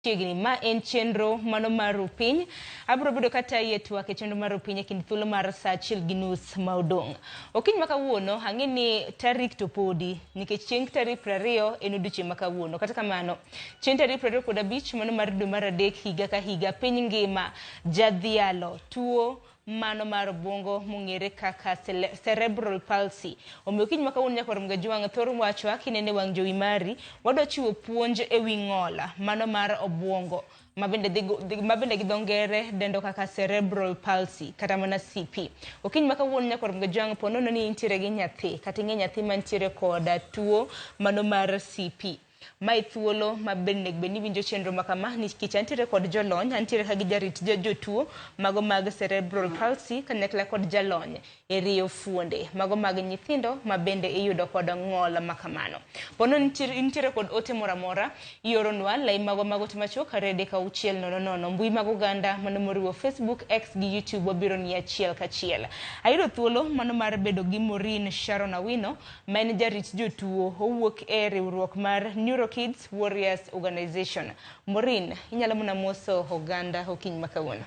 Chiegni ma en chenro mano mar Rupiny. Abiro bedo katayi e twak e chenro mar Rupiny e kind thuolo mar saa achiel gi nus ma odong'. Okinyi ma kawuono ang'e ni tarik to podi nikech chieng' tarik 20 en odiochieng' ma kawuono. Kata kamano, chieng' tarik 25 mano mar dwe mar adek higa ka higa piny ngima jadhialo tuo mano mar obwongo mong'ere kaka cerebral palsy. Omiyo kiny ma kawuono nyakwar Mgajwang' thor wachwa kinene wang' jowi mari, wadwa chiwo puonj e wi ng'ol mano mar obwongo ma bende gi dho ngere dendo kaka cerebral palsy kata mana CP. Okinyi ma kawuono nyakwar Mgajwang' po nono ni intiere gi nyathi kata ing'e nyathi mantiere kod tuo mano mar CP. Mae thuolo ma bende onego bed ni iwinjo chenro ma kama nikech antiere kod jolony, antiere ka gi jarit jotuo mago mag cerebral palsy kanyakla kod jalony e rieyo fuonde mago mag nyithindo ma bende iyudo kod ng'ol ma kamano. Pono nitiere kod ote moro amora, ioronwa lai magwa mag ote machuok 23600 mbui mag oganda mano moriwo Facebook, X gi YouTube wabiro ni achiel kachiel. Ayudo thuolo mano mar bedo gi Maureen Sharon Awino ma en jarit jotuo owuok e riwruok mar Neurokids Warriors Organization. Maureen, inyalo mana moso oganda okinyi ma kawuono.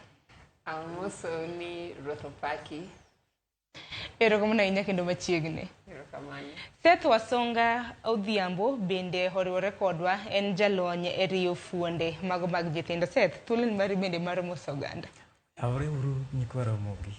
Amoso ni Ruoth opaki. Erokamano ahinya kendo machiegni. Erokamano. Seth Wasonga Odhiambo bende oriwore kodwa en jalony e rieyo fuonde mago mag nyithindo. Seth, thuolo ni mari bende mar moso oganda. Aore uru nyikwa Ramogi.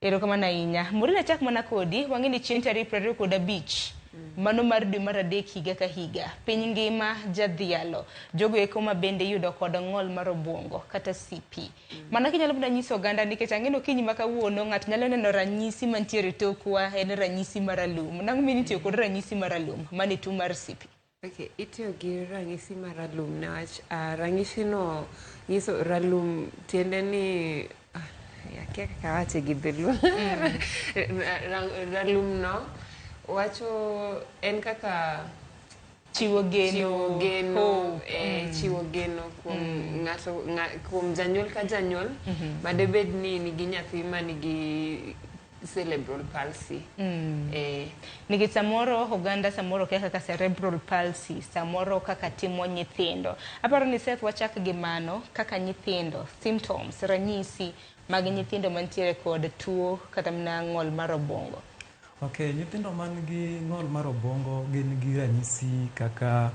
Erokamano ahinya. Maureen achak mana kodi, wang'e ni chieng' tarik 25 mano mar dwe mar adek higa ka higa piny ngima jadhialo jogo eko ma bende iyudo kod ng'ol mar obwongo kata CP. Mano kinyalo mana nyiso oganda nikech ang'e ni okinyi ma kawuono ng'ato nyalo neno ranyisi mantiere e tokwa en ranyisi maralum. Nang'o miyo itiyo kod ranyisi maralum mane tuo mar CP? Okay, itiyo gi ranyisi mar ralum niwach ranyisi no nyiso ralum tiende ni akia kaka awache gi dholuo. Ralum no wacho en kaka Chiwo geno, chiwo geno, hope. Chiwo geno kuom ng'ato kuom janyuol ka janyuol madebed ni nigi nyathi manigi cerebral palsy. Nikech samoro oganda samoro kia kaka cerebral palsy samoro kaka timo nyithindo. Aparo ni Seth wachak gi mano kaka nyithindo symptoms ranyisi mag nyithindo mantiere kod tuo kata mana ng'ol mar obwongo. Ok, nyithindo man gi ng'ol mar obwongo gin gi ranyisi kaka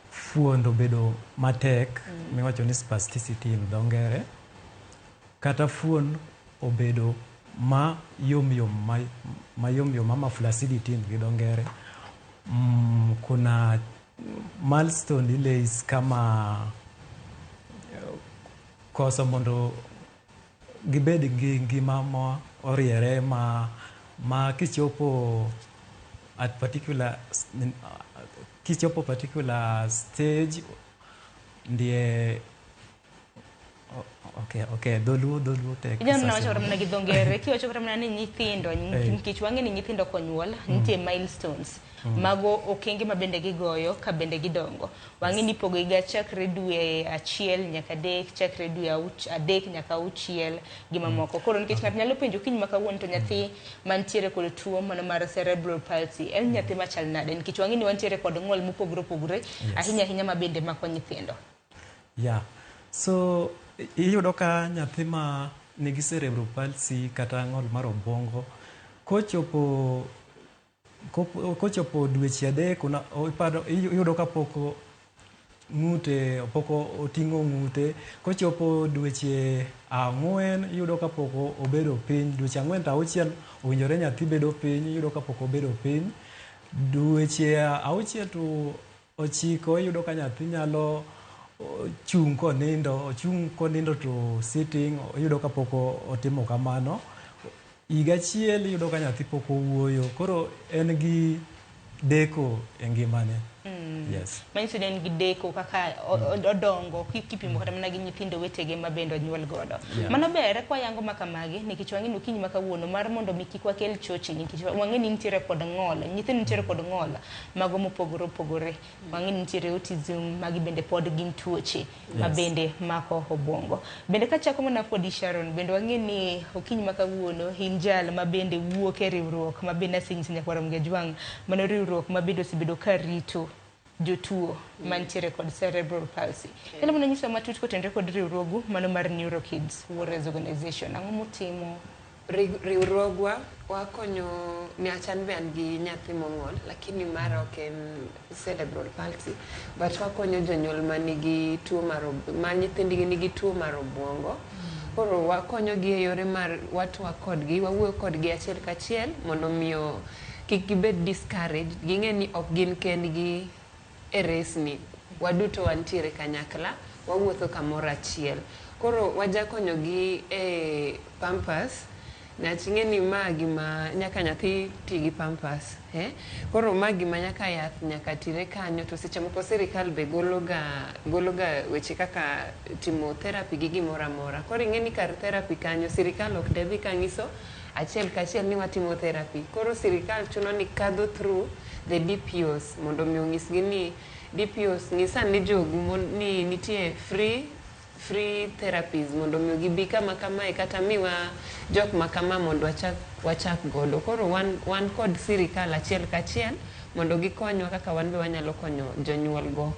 fuondo bedo matek miwacho ni spasticity in dho ngere, kata fuon obedo ma yom yom ma yom yom ama flaccidity in gi dho ngere. Kuna milestone delays kama koso mondo gibed gi ngima ma oriere ma kichopo at particular kichopo particular stage ndie okay dholuo tek. Inyalo mana wacho kata mana gi dho ngere kiwacho kata mana ni nyithindo nikech wang'e ni nyithindo konyuol nitie milestones mago okenge ma bende gigoyo ka bende gidongo. Wang'e ni ipogo higa chakre dwe 1 nyaka 3 chakre dwe 3 nyaka 6 gi mamoko. Koro nikech ng'ato nyalo penjo kiny ma kawuono to nyathi mantiere kod tuo mano mar cerebral palsy en nyathi machal nade nikech wang'e ni wantiere kod ng'ol mopogore opogore ahinya ahinya ma bende mako nyithindo. Yeah. So iyudo ka nyathi ma nigi cerebral palsy kata ng'ol mar obwongo kochopo dweche 3 iyudo ka pok ng'ute pok oting'o ng'ute. Kochopo dweche 4 iyudo ka pok obedo piny. Dweche 4 to 6 owinjore nyathi bedo piny iyudo ka pok obedo piny. Dweche 6 to 9 iyudo ka nyathi nyalo chung' konindo, ochung' konindo to sitting iyudo ka pok otimo kamano. Higa achiel iyudo ka nyathi pok owuoyo koro en gi deko e ngimane. Yes. Manyiso ni en gi deko kaka odongo kipimo kata mana gi nyithindo wetege ma bende onyuol godo. Mano ber kwa yango ma kamagi nikech wang'e ni okinyi ma kawuono mar mondo mi kik wakel chochni nikech wang'e ni nitiere kod ng'ol, nyithindo nitiere kod ng'ol mago mopogore opogore. Wang'e ni nitiere autism magi bende pod gin tuoche ma bende mako obwongo. Bende kachako mana kodi Sharon, bende wang'e ni okinyi ma kawuono in jal ma bende wuok e riwruok ma bende asenyiso nyakwar Mgejwang' mano riwruok ma bende osebedo ka rito Jotuo mantiere kod cerebral palsy. Nyalo mana nyisowa matut kotenore kod riwruogu mano mar Neurokids Warriors Organization. Ang'o mutimo? Riwruogwa wakonyo niwach an be an gi nyathi mong'ol lakini mara ok en cerebral palsy but wakonyo jonyuol manigi tuo mar ma nyithindgi nigi tuo mar obuongo. Koro wakonyogi e yore mar watwak kodgi, wawuoyo kodgi achiel kachiel mondo miyo kik gibed discouraged, ging'e ni ok gin kendgi e race ni. Waduto wantiere kanyakla, wawuotho kamoro achiel. Koro wajakonyogi e pampers, niwach ing'e ni ma gima nyaka nyathi ti gi pampers. Eh? Koro ma gima nyaka yath nyaka tire kanyo to seche moko sirikal be gologa, gologa weche kaka timo therapy gi gimoro amora. Koro ing'e ni kar therapy kanyo sirikal ok de dhi ka ng'iso achiel kachiel ni watimo therapy. Koro sirikal chuno ni kadho through the DPOs mondo mi onyisgi ni DPOs nyisa ni jogu ni nitie free therapies mondo mi gibi kama kamae kata miwa jok ma kama mondo wachak godo. Koro wan kod sirikal achiel kachiel mondo gikonywa kaka wan be wanyalo konyo jonyuol go.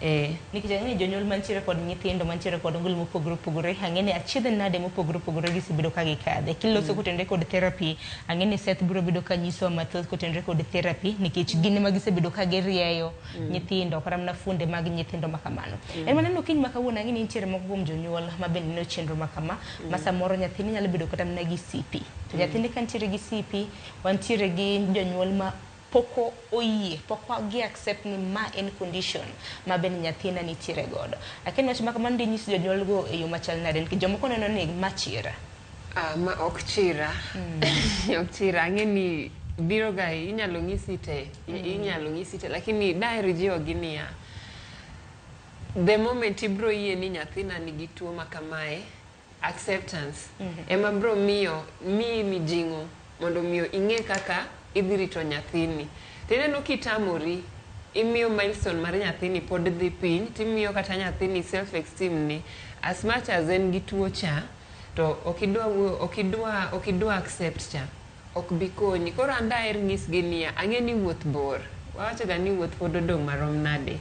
Nikech ang'e ni jonyuol mantiere kod nyithindo mantiere kod ng'ol mopogore opogore, ang'e ni achiedh nade mopogore opogore gisebedo ka gikadhe. Kiloso kotenore kod therapy, ang'e ni Seth biro bedo ka nyisowa mathoth kotenore kod therapy nikech gin ema gisebedo ka girieyo nyithindo kata mana fuonde mag nyithindo ma kamano. En mana ni okinyi ma kawuono ang'e ni nitiere moko kuom jonyuol ma bende neno chenro ma kama, ma samoro nyathini nyalo bedo kata mana gi CP. To nyathini ka nitiere gi CP, wantiere gi jonyuol ma pok oyie, pok gi accept ni ma en condition ma bende nyathina nitiere godo. Lakini wach ma kamano dinyis jonyuol go e yo machal nade nikech jomoko neno ni ma chira. Ma ok chira. Ok chira. Ang'e ni biro ga inyalo ng'isi te. Inyalo ng'isi te. Lakini daher jiwogi niya, the moment ibro yie ni nyathina nigi tuo ma kamae, acceptance ema bro miyo miyi mijing'o mondo miyo ing'e kaka idhi rito nyathini. Tineno kitamori, imiyo milestone mar nyathini pod dhi piny, timiyo kata nyathini self esteem ni as much as en gi tuo cha, to okidwa accept cha, ok bi konyi. Koro an daher nyisgi niya, ang'e ni wuoth bor. Wawacho ga ni wuoth pod odong' marom nade.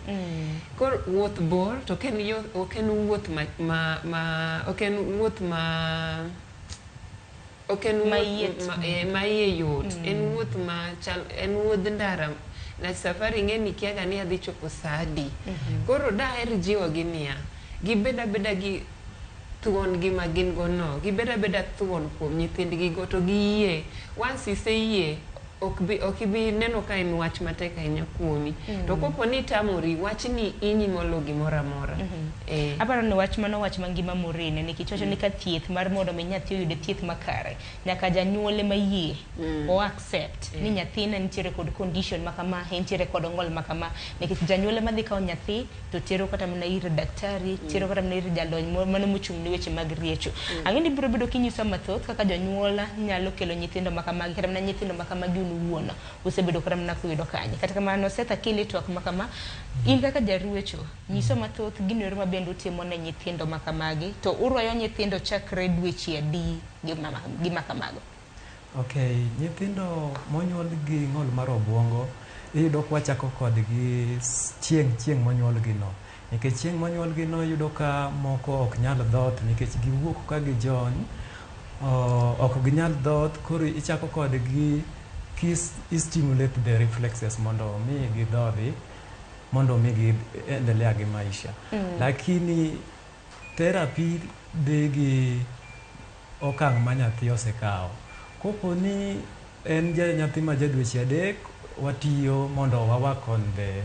Koro wuoth bor to ok en yo, ok en wuoth ma ok en wuoth ma ok en wuoth ma iye yot. En wuoth ma chal, en wuodh ndara. Na safari ing'e ni kia ga ni adhi chopo saa adi. Koro daher jiwogi niya, gibed abeda gi thuon gi ma gin go no, gibed abeda thuon kuom nyithindgi go to giyie. Once iseyie, ok ibi neno ka en wach matek ahinya kuomi. To kopo ni itamori, wachni inyi molo gimoro amora. Aparo ni wach mano wach mangima Maureen, nikech wacho ni ka thieth mar mondo mi nyathi oyud thieth makare, nyaka janyuol ema yie, o accept ni nyathina nitiere kod condition ma kama, entiere kod ng'ol ma kama, nikech janyuol ema dhi kawo nyathi to tero kata mana ir daktari, tero kata mana ir jalony mano mochung' ne weche mag riecho. Ang'e ni biro bedo kinyiso mathoth kaka jonyuol nyalo kelo nyithindo ma kamagi, kata mana nyithindo ma kamagi un wuon usebedo kata mana kuyudo kanye. Kata kamano, Seth Akili twak ma kama, in kaka jarwecho, nyiso mathoth gino ero ma bende utimo ne nyithindo ma kamagi, to urwayo nyithindo chakre dweche adi gi ma kamago? Okay, nyithindo monyuol gi ng'ol mar obuongo, iyudo ka wachako kodgi chieng' monyuolgi no. Nikech chieng' monyuolgi no iyudo ka moko ok nyal dhoth nikech giwuok ka gijony, ok ginyal dhoth, koro ichako kodgi i stimulate the reflexes mondo mi gidhodhi, mondo mi gi endelea gi maisha. Lakini therapy dhi gi okang' ma nyathi osekawo. Kopo ni en nyathi ma ja dweche 3, watiyo mondo wa work on the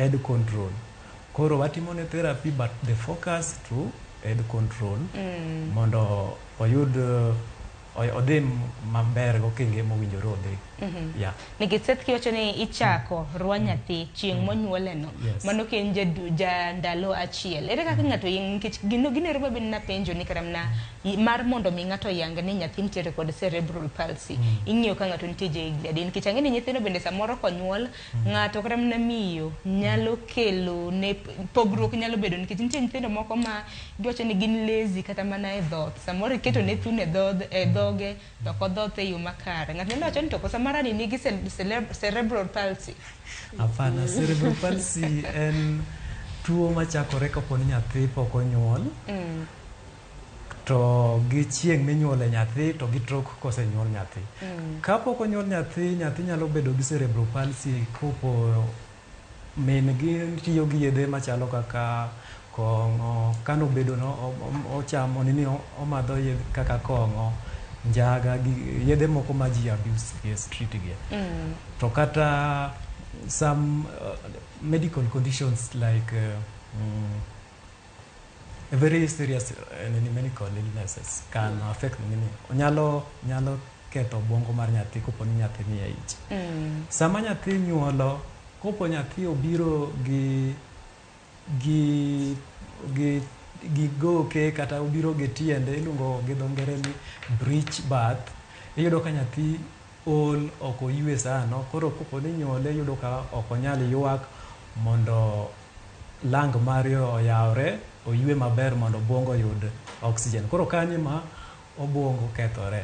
head control. Koro watimo ne therapy but the focus to head control mondo oyud odhi maber gokenge mowinjore odhi. Yeah. Nikech Seth kiwacho ni ichako rwa nyathi chieng' monyuole no, mano ka en ja ndalo achiel. Ere kaka ng'ato yeng' nikech gino ero ma bende napenjo ni kata mana mar mondo mi ng'ato oyang ni nyathi nitiere kod cerebral palsy, ing'iyo ka ng'ato nitie ja higni adi, nikech ang'e ni nyithindo bende samoro konyuol, ng'ato kata mana miyo nyalo kelo ne pogruok nyalo bedo nikech nitie nyithindo moko ma giwacho ni gin lazy kata mana e dhoth, samoro iketo ne thun e dhoge to ok odhoth e yo makare. Ng'ato nyalo wacho ni to kosa mar mara ni nigi cerebral palsy. Hapana, cerebral palsy en tuo machakore kapo ni nyathi pok onyuol to gi chieng' minyuole nyathi to gi tok kosenyuol nyathi. Kapok onyuol nyathi, nyathi nyalo bedo gi cerebral palsy kopo min gi tiyo gi yedhe machalo kaka kong'o, kanobedo no ochamo nini omadho yedhe kaka kong'o, njaga gi yedhe moko ma ji abuse e street gi. To kata some medical conditions like a very serious nini medical illnesses can affect nini nyalo ketho obwongo mar nyathi kopo ni nyathi ni e ich. Sama nyathi nyuolo, kopo nyathi obiro gi goke kata obiro gi tiende iluongo gi dho ngere ni breech birth, iyudo ka nyathi ol ok oywe sano koro kopo ni inyuole iyudo ka ok onyal ywak mondo lung mare oyawre oywe maber mondo obwongo oyud oxygen. Koro kanyo ema obwongo kethore.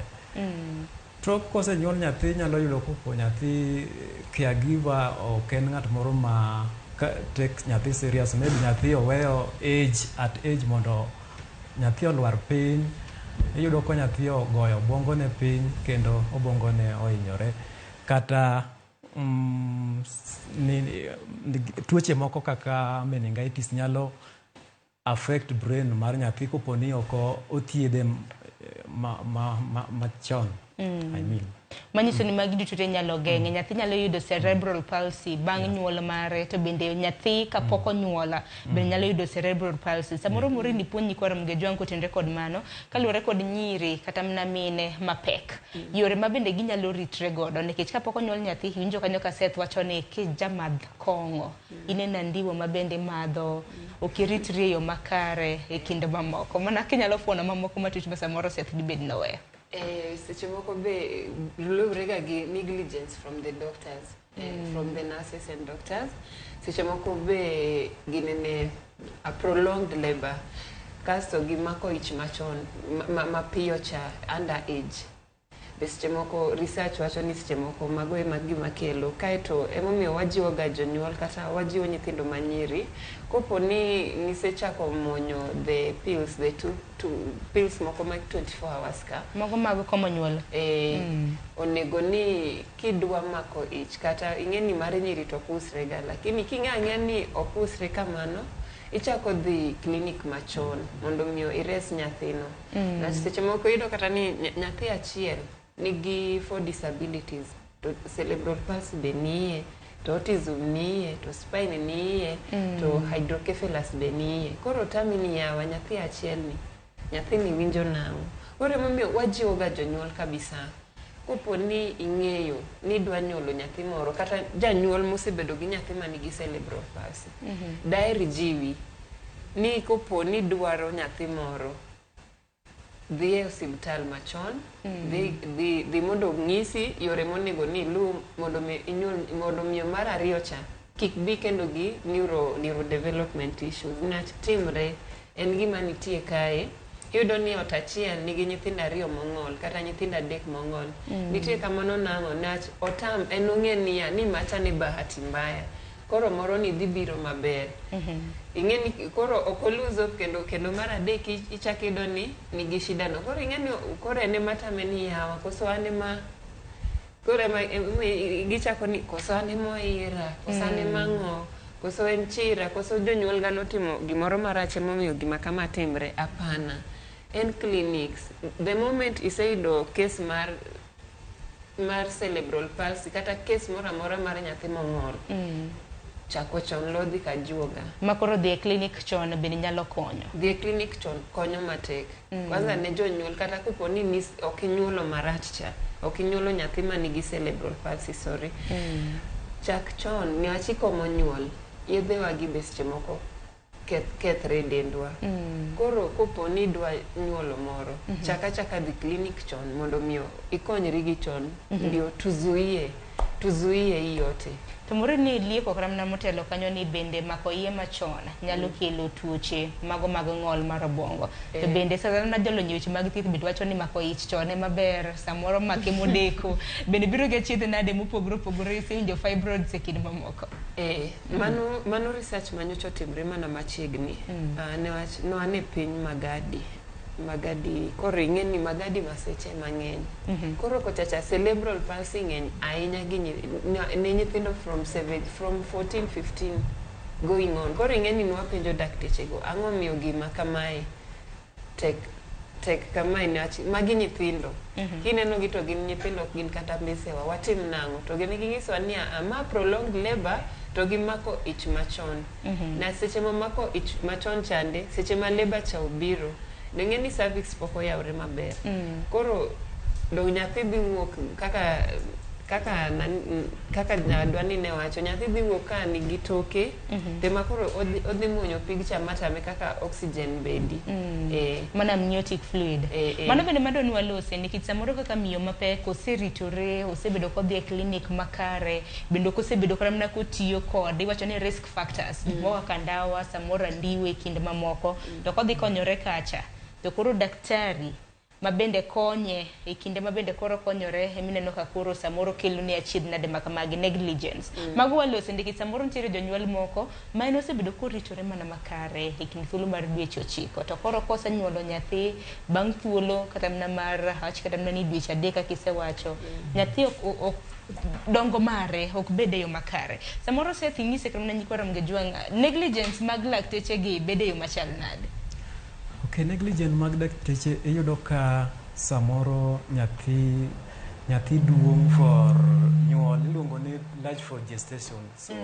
Tok kosenyuol nyathi nyalo yudo kopo nyathi caregiver ok en ng'at moro ma take nyathi serious maybe nyathi oweyo age at age mondo nyathi olwar piny iyudo ka nyathi ogoyo obwongo ne piny kendo obwongo ne ohinyore kata tuoche moko kaka meningitis nyalo affect brain mar nyathi kopo ni ok othiedhe machon. I mean. Manyiso ni magi duto te inyalo geng'e. Nyathi nyalo yudo cerebral palsy bang' nyuol mare to bende nyathi kapok onyuola bende nyalo yudo cerebral palsy. Samoro Maureen ipuonj nyikwa Ramogi Ajwang' kotenore kod mano kaluwore kod nyiri kata mana mine mapek. Yore ma bende ginyalo ritre godo nikech kapok onyuol nyathi iwinjo kanyo ka Seth wacho ni kijamadh kong'o ineno andiwo ma bende imadho ok iritri e yo makare e kind mamoko. Mana kinyalo fuono mamoko matut ma samoro Seth dibed noweyo. Seche moko be luwre ga gi negligence from the doctors, from the nurses and doctors. Seche moko be ginene a prolonged labor kasto gimako ich machon mapiyo cha under age. Be seche moko research wacho ni seche moko mago ema gima kelo. Kaeto emomiyo wajiwo ga jonyuol kata wajiwo nyithindo manyiri kopo ni nisechako muonyo the pills, the two pills moko mag 24 hours ka. Mago mag komo nyuol. Onego ni kidwa mako ich kata ing'e ni mar nyiri to ok usre ga lakini king'e ang'eya ni ok usre kamano ichako dhi klinik machon mondo miyo ires nyathino. Seche moko iyudo kata ni nyathi achiel nigi 4 disabilities to cerebral palsy be niye to autism niye to spine niye to hydrocephalus be niye. Koro tami ni yawa nyathi achiel ni nyathini winjo nang'o. Koro emomiyo wajiwo ga jonyuol kabisa kopo ni ing'eyo ni idwa nyuolo nyathi moro kata janyuol mosebedo gi nyathi manigi cerebral palsy daher jiwi ni kopo ni idwaro nyathi moro dhi e osiptal machon dhi mondo ong'isi yore monego ni iluw mondo mi inyuol mondo miyo mar ariyo cha kik bi kendo gi neurodevelopment issues. Niwach timre en gima nitie kae iyudo ni ot achiel nigi nyithindo 2 mong'ol kata nyithindo 3 mong'ol. Nitie kamano nang'o niwach otam en ong'e niya ni macha ni bahati mbaya koro moro ni dhi biro maber. Ing'e ni koro ok olose hope kendo mar adek ichako iyudo ni nigi shida no. Koro ing'e ni koro en ema tame ni yawa koso an ema koro ema gichako ni koso an ema oira koso an ema ang'o koso en chira koso jonyuol ga notimo gimoro marach emomiyo gima kama timre. Hapana. En clinics. The moment iseyudo case mar cerebral palsy kata case moro amora mar nyathi mong'ol chako chon lodhi ka juoga. Ma koro dhi e klinik chon bende nyalo konyo. Dhi e klinik chon konyo matek. Kwanza ne jonyuol kata kopo ni ok inyuolo marach cha, ok inyuolo nyathi manigi cerebral palsy, sorry. Chak chon niwach ikomo nyuol, yedhewa gi be seche moko kethre e dendwa. Koro kopo ni idwa nyuolo moro, chak achaka dhi klinik chon mondo miyo ikonyri gi chon ndio tuzuie Tuzuie hii yote. To moro ni lieko kata mana motelo kanyo ni bende mako iye machon nyalo kelo tuoche mago mag ng'ol mar obwongo. To bende sama jolony e weche mag thieth bende wacho ni mako ich chon ema ber, samoro make modeko. Bende biro gi achiedh nade mopogore opogore isewinjo fibroids e kind mamoko. Mano research manyocha otimre mana machiegni. Newach nwan e piny Magadi. Magadi, koro ing'e ni Magadi maseche mang'eny. Koro kochacha cerebral palsy ng'eny ahinya gi ne nyithindo from 7, from 14, 15 going on. Koro ing'e ni nwapenjo dakteche go, ang'o miyo gima kamae tek tek kamae niwach magi nyithindo. Kineno gi to gin nyithindo ok gin kata mbesewa, watim nang'o? To gin ginyisowa ni ma prolonged labor to gimako ich machon. Na seche mamako ich machon chande, seche ma labor cha obiro, dong'e ni cervix pok oyawre maber. Koro dong nyathi dhi wuok kaka nyawadwa ni ne wacho, nyathi dhi wuok ka nigi toke, tema koro odhi muonyo pig cha matame kaka oxygen bedi. Mana amniotic fluid. Mano bende madwa ni walose nikech samoro kaka miyo mapek oseritore, osebedo kodhi e klinik makare, bende ok osebedo kata mana kotiyo kod iwacho ni risk factors, gik moko kaka ndawa, samoro andiwe kind mamoko, to kodhi konyore kacha, to koro daktari ma bende konye e kinde ma bende koro konyore emineno ka koro samoro kelo ne achiedh nade ma kamagi negligence. Mago walose nikech samoro nitiere jonyuol moko ma en osebedo koritore mana makare e kind thuolo mar dweche 9 to koro kosenyuolo nyathi bang' thuolo kata mana mar awach kata mana ni dweche 3 kaka isewacho, nyathi ok dongo mare ok bed e yo makare. Samoro Seth inyise kata mana nyikwa Ramogi Jwang', negligence mag lakteche gi bedo e yo machal nade? Okay, negligence mag dakteche iyudo ka samoro nyathi duong' for nyuol iluongo ni large for gestation. So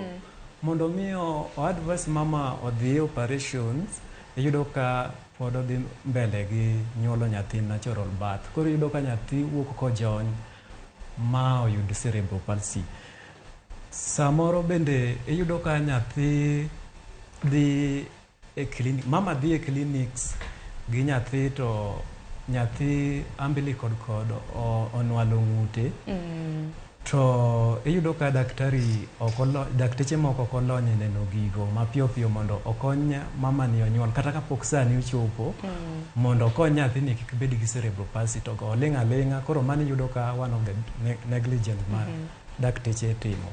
mondo mi o advise mama odhi operations, iyudo ka pod odhi mbele gi nyuolo nyathi natural birth. Koro iyudo ka nyathi wuok kojony ma oyud cerebral palsy. Samoro bende iyudo ka nyathi dhi e clinic, mama dhi e clinics gi nyathi to nyathi umbilical cord onwalo ng'ute to iyudo ka daktari ok dakteche moko ok olony e neno gigo mapiyo piyo mondo okony mama ni onyuol kata kapok sani ochopo mondo okony nyathini kik bed gi cerebral palsy to oling' aling'a. Koro mano iyudo ka one of the negligence ma dakteche timo.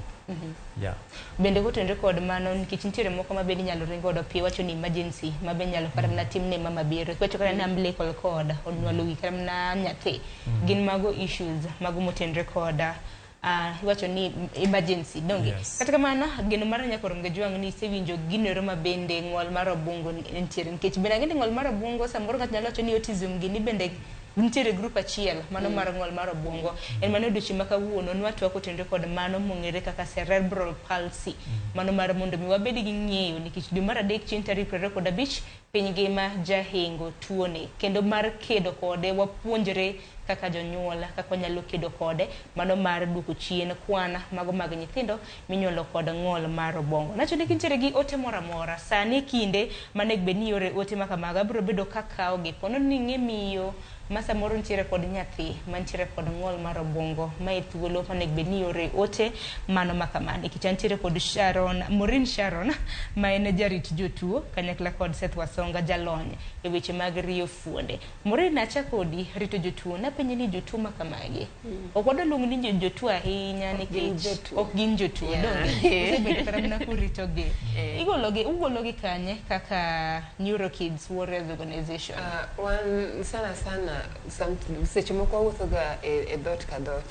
Yeah. Bende kotenore kod mano nikech nitiere moko ma bende inyalo ring godo piyo iwacho ni emergency ma be inyalo kata mana timne mama biro iwacho kata ni umbilical cord onwalo wi kata mana nyathi gin mago issues mago motenore kod iwacho ni emergency donge? Yes. Kata kamano geno mar nyaka Ramogi Jwang' ni isewinjo gino ero ma bende ng'ol mar obwongo nitiere nikech bende ang'e ni ng'ol mar obwongo samoro ng'ato nyalo wacho ni autism gini bende nitiere group achiel mano mar ng'ol mar obwongo. En mano odiochieng' ma kawuono nwatwak kotenore kod mano mong'ere kaka cerebral palsy. Mano mar mondo mi wabed gi ng'eyo nikech dwe mar adek chieng' tarik 25 piny ngima jahingo tuoni kendo mar kedo kode wapuonjre kaka jonyuol kaka wanyalo kedo kode mano mar duoko chien kwan mago mag nyithindo minyuolo kod ng'ol mar obwongo. Nacho ni kintiere gi ote moro amora sani kinde manego bed ni iore ote ma kamago abiro bedo kakawogi pono ni ing'e miyo ma samoro nitiere kod nyathi mantiere kod ng'ol mar obwongo ma e thuolo monego bed ni iore ote mano ma kamano. Nikech antiere kod Sharon, Maureen Sharon ma en jarit jotuo kanyakla kod Seth Wasonga jalony e weche mag riyo fuonde. Maureen acha kodi rito jotuo napenji ni jotuo ma kamagi ok wadwa luongo ni jotuo ahinya nikech ok gin jotuo donge osebedo kata mana kuritogi. Igologi ugologi kanye kaka Neuro Kids Warriors Organization? Wan sana sana seche moko wawuotho ga e dhot ka dhot.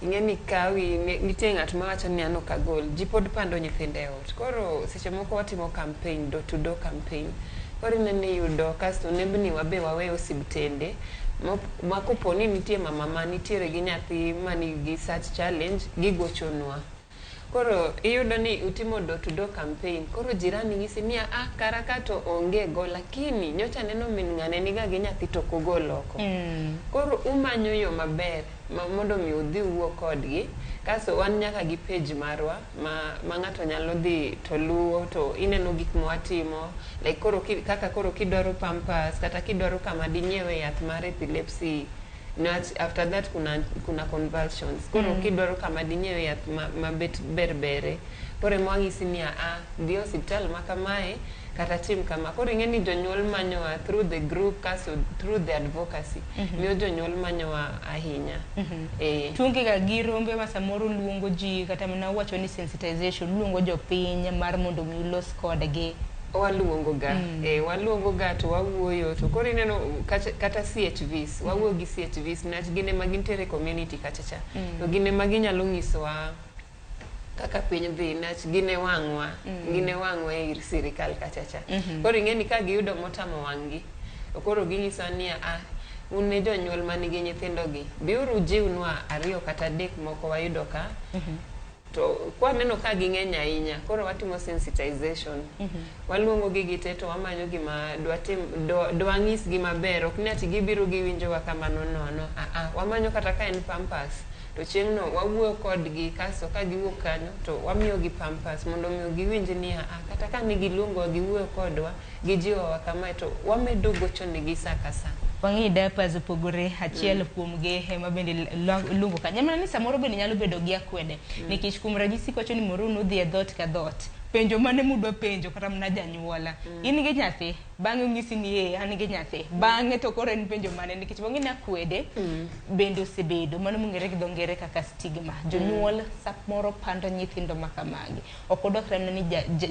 Ing'e ni kawi nitie ng'at mawacho ni an ok agol. Ji pod pando nyithindo e ot. Koro seche moko watimo campaign, door to door campaign. Koro ineno iyudo kasto nembni wa be waweyo osiptende ma kopo ni nitie mama ma nitiere gi nyathi manigi such challenge gigochonwa. Koro iyudo ni utimo door to door campaign. Koro jirani nyisi ni ah kara ka to onge go lakini nyocha neno min ng'ane niga gi nyathi to ok ogol oko. Koro umanyo yo maber mondo mi udhi uwuo kodgi. Kasto wan nyaka gi page marwa ma ng'ato nyalo dhi to luwo to ineno gik mwatimo. Like koro kaka koro kidwaro pampers kata kidwaro kama dinyiewe yath mar epilepsy Niwach after that kuna convulsions. Koro kidwaro kama dinyiewe yath ma bet ber bere. Koro ema wang'isi ni a dhi e osiptal ma kamae kata tim kama. Koro ing'e ni jonyuol manyowa through the group kasto through the advocacy. Miyo jonyuol manyowa ahinya. Tuonge ga gi rombe ma samoro luongo ji kata mana wacho ni sensitization luongo jopiny mar mondo mi ulos kodgi. Waluongo ga. Waluongo ga to wawuoyo to koro ineno kata CHVs wawuoyo gi CHVs niwach gin ema gintiere e community kacha cha. To gin ema ginyalo nyisowa kaka piny dhi niwach gin e wang'wa. Gin e wang'wa e ir sirikal kacha cha. Koro ing'e ni ka giyudo motamo wang'gi to koro ginyisowa ni a un e jonyuol manigi nyithindo gi biuru ujiwnwa ariyo kata adek moko wayudo ka. To kwaneno ka ging'eny ahinya koro watimo sensitization. Waluongo gi gite to wamanyo gima dwatim dwang'isgi maber ok ni ati gibiro giwinjowa kamano nono. Wamanyo kata ka en pampers to chieng'no wawuoyo kodgi kasto ka giwuok kanyo to wamiyogi pampers mondo omiyo giwinj ni a kata ka ne giluongowa giwuoyo kodwa gijiwowa kamae to wamedo gocho negi sa ka sa. Wang'e diapers opogore achiel kuom gi ema bende luongo kanyo. Mana ni samoro bende nyalo bedo gi akwede. Nikech kuom ranyisi kwacho ni Maureen udhi e dhoot ka dhoot. Penjo mane mudwa penjo kata mana janyuola. In gi nyathi, bang'e onyisi ni ee an gi nyathi. Bang'e to koro en penjo mane nikech wang'e ni akwede bende osebedo mano mong'ere gi dho ngere kaka stigma. Jonyuol samoro pando nyithindo ma kamagi. Ok odwa kata mana ni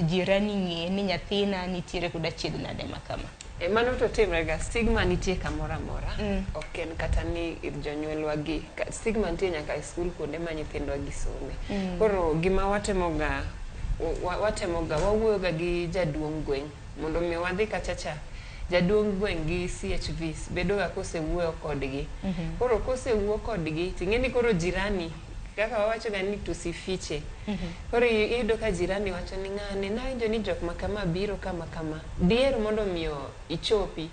jirani ng'e ni nyathina nitiere kod achiedh nade ma kama. Mano to timre ga stigma nitie kamoro amora. Ok en kata ni ir jonyuolwa gi. Stigma nitie nyaka e skul kuonde ma nyithindwa gi some. Koro gima watemoga watemoga wawuoyo ga gi jaduong' gweng' mondo mi wadhi kacha cha jaduong' gweng' gi CHVs bedo ga kosewuoyo kodgi. Koro kosewuo kodgi ting'e ni koro jirani kaka wawacho ga ni tusifiche. Koro iyudo ka jirani wacho ni ng'ane nawinjo ni jok ma kama biro kama kama. Diher mondo miyo ichopi.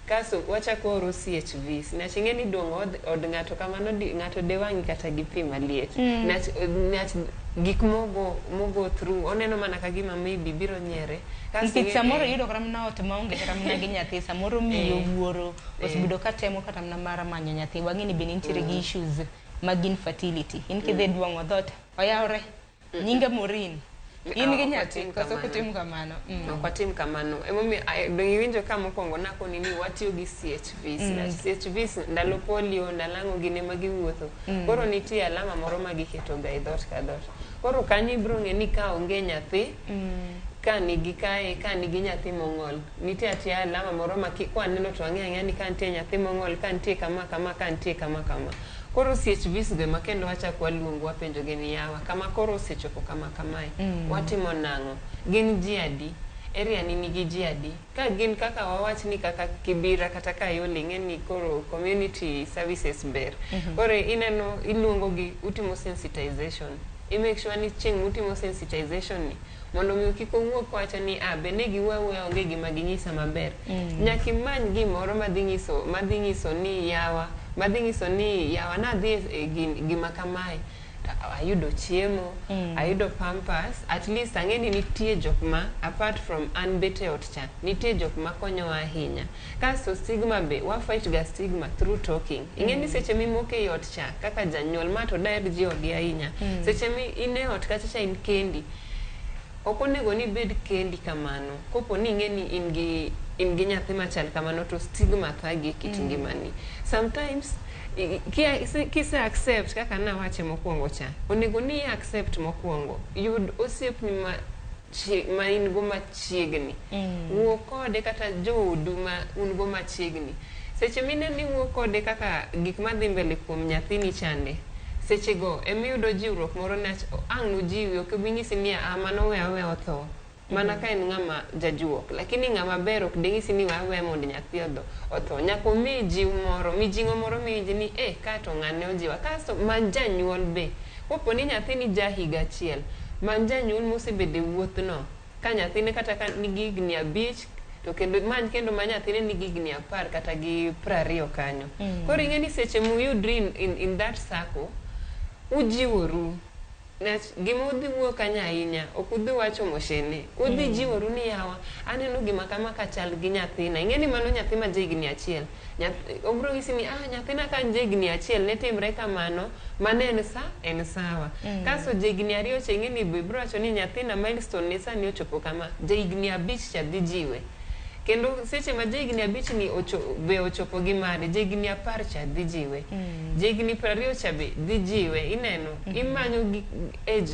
Kasto wachako waoro CHVs. Niwach ing'e ni duong'o od ng'ato kamano ng'ato de wang'i kata gi pi maliet. Niwach gik mogo through oneno mana ka gima maybe biro nyiere. Kasto Nikech samoro iyudo kata mana ot maonge kata mana gi nyathi, samoro miyo wuoro osebedo ka temo kata mana mar manyo nyathi. Wang'e ni bende nitiere gi issues mag infertility. In kidhi duong'o dhoot, oyawre, nyinga Maureen. In gi Ok nyathi, watim koso ok kamano. utim kamano? Ok watim kamano. Emomiyo dong iwinjo ka mokwongo nakoni ni watiyo gi CHVs. CHVs ndalo polio, ndalo ang'o gin ema giwuotho. Koro nitie alama moro ma giketo ga e dhoot ka dhoot. Koro kanyo ibiro ng'e ni ka onge nyathi, ka nigi kae, ka nigi nyathi mong'ol. Nitie atiya alama moro ma kwaneno to wang'eyo ang'eya ni ka nitie nyathi mong'ol, ka nitie kama kama, ka nitie kama kama. Koro CHVs go ema kendo wachako waluongo wapenjo gi ni yawa, kama koro osechopo kama kamae, watimo nang'o? Gin ji adi? Area ni nigi ji adi? Ka gin kaka wawach ni kaka Kibira kata Kayole ing'e ni koro community services ber. Koro ineno iluongo gi utimo sensitization. I make sure ni chieng' mutimo sensitization ni mondo mi kik owuog kowacho ni ah be ne giwuoyo awuoya onge gima ginyisa maber. Nyaka imany gimoro madhi nyiso ni yawa, madhi nyiso ni yawa nadhi e gima kamae to ayudo chiemo, ayudo pampers, at least ang'e ni nitie jok ma apart from an bet e ot cha, nitie jok ma konyowa ahinya. Kasto stigma be, wa fight ga stigma through talking. Ing'e ni seche mimoko ei ot cha, kaka janyuol, ma to daher jiwogi ahinya. Seche mi in e ot kacha cha in kendi, ok onego ni ibed kendi kamano. Kopo ni ing'e ni in gi nyathi machal kamano to stigma thagi e kit ngimani. Sometimes kise accept kaka nawache mokwongo cha, onego ni i accept mokwongo. Yud osiepni ma in go machiegni. Wuo kode kata joodu ma un go machiegni. Seche mineno ni iwuo kode kaka gik madhi mbele kuom nyathini chande, sechego emiyudo jiwruok moro niwach ang' nojiwi ok obi nyisi ni ah mano we aweya otho. Mana ka en ng'ama jajuok, lakini ng'ama ber ok ding'isi ni we aweya mondo nyathi otho. Nyaka omiyi jiw moro, mijing'o moro miwinj ni eh ka to ng'ane ojiwa. Kasto many janyuol be. Kopo ni nyathini ja higa achiel, many janyuol mosebedo e wuothno. Ka nyathine kata ka nigi higni 5, to kendo many kendo ma nyathine nigi higni 10 kata gi 20 kanyo. Koro ing'e ni seche muyudri in that circle, ujiworu. Gima udhi wuo kanyo ahinya, ok udhi wacho moshene. Udhi jiworu ni yawa, aneno gima kama ka chal gi nyathina. Ing'e ni mano nyathi ma jahigni 1. Obiro nyisi ni ah, nyathina ka en jahigni 1 ne timre kamano, mano en sa, en sawa. Kasto jahigni 2 cha ing'e ni be biro wacho ni nyathina milestone ne sani ochopo kama. Jahigni 5 cha dhi jiwe. Kendo seche ma jahigni 5 ni be ochopo gi mare, jahigni 10 cha dhi jiwe. Jahigni 20 cha be dhi jiwe. Ineno, imanyo gi age,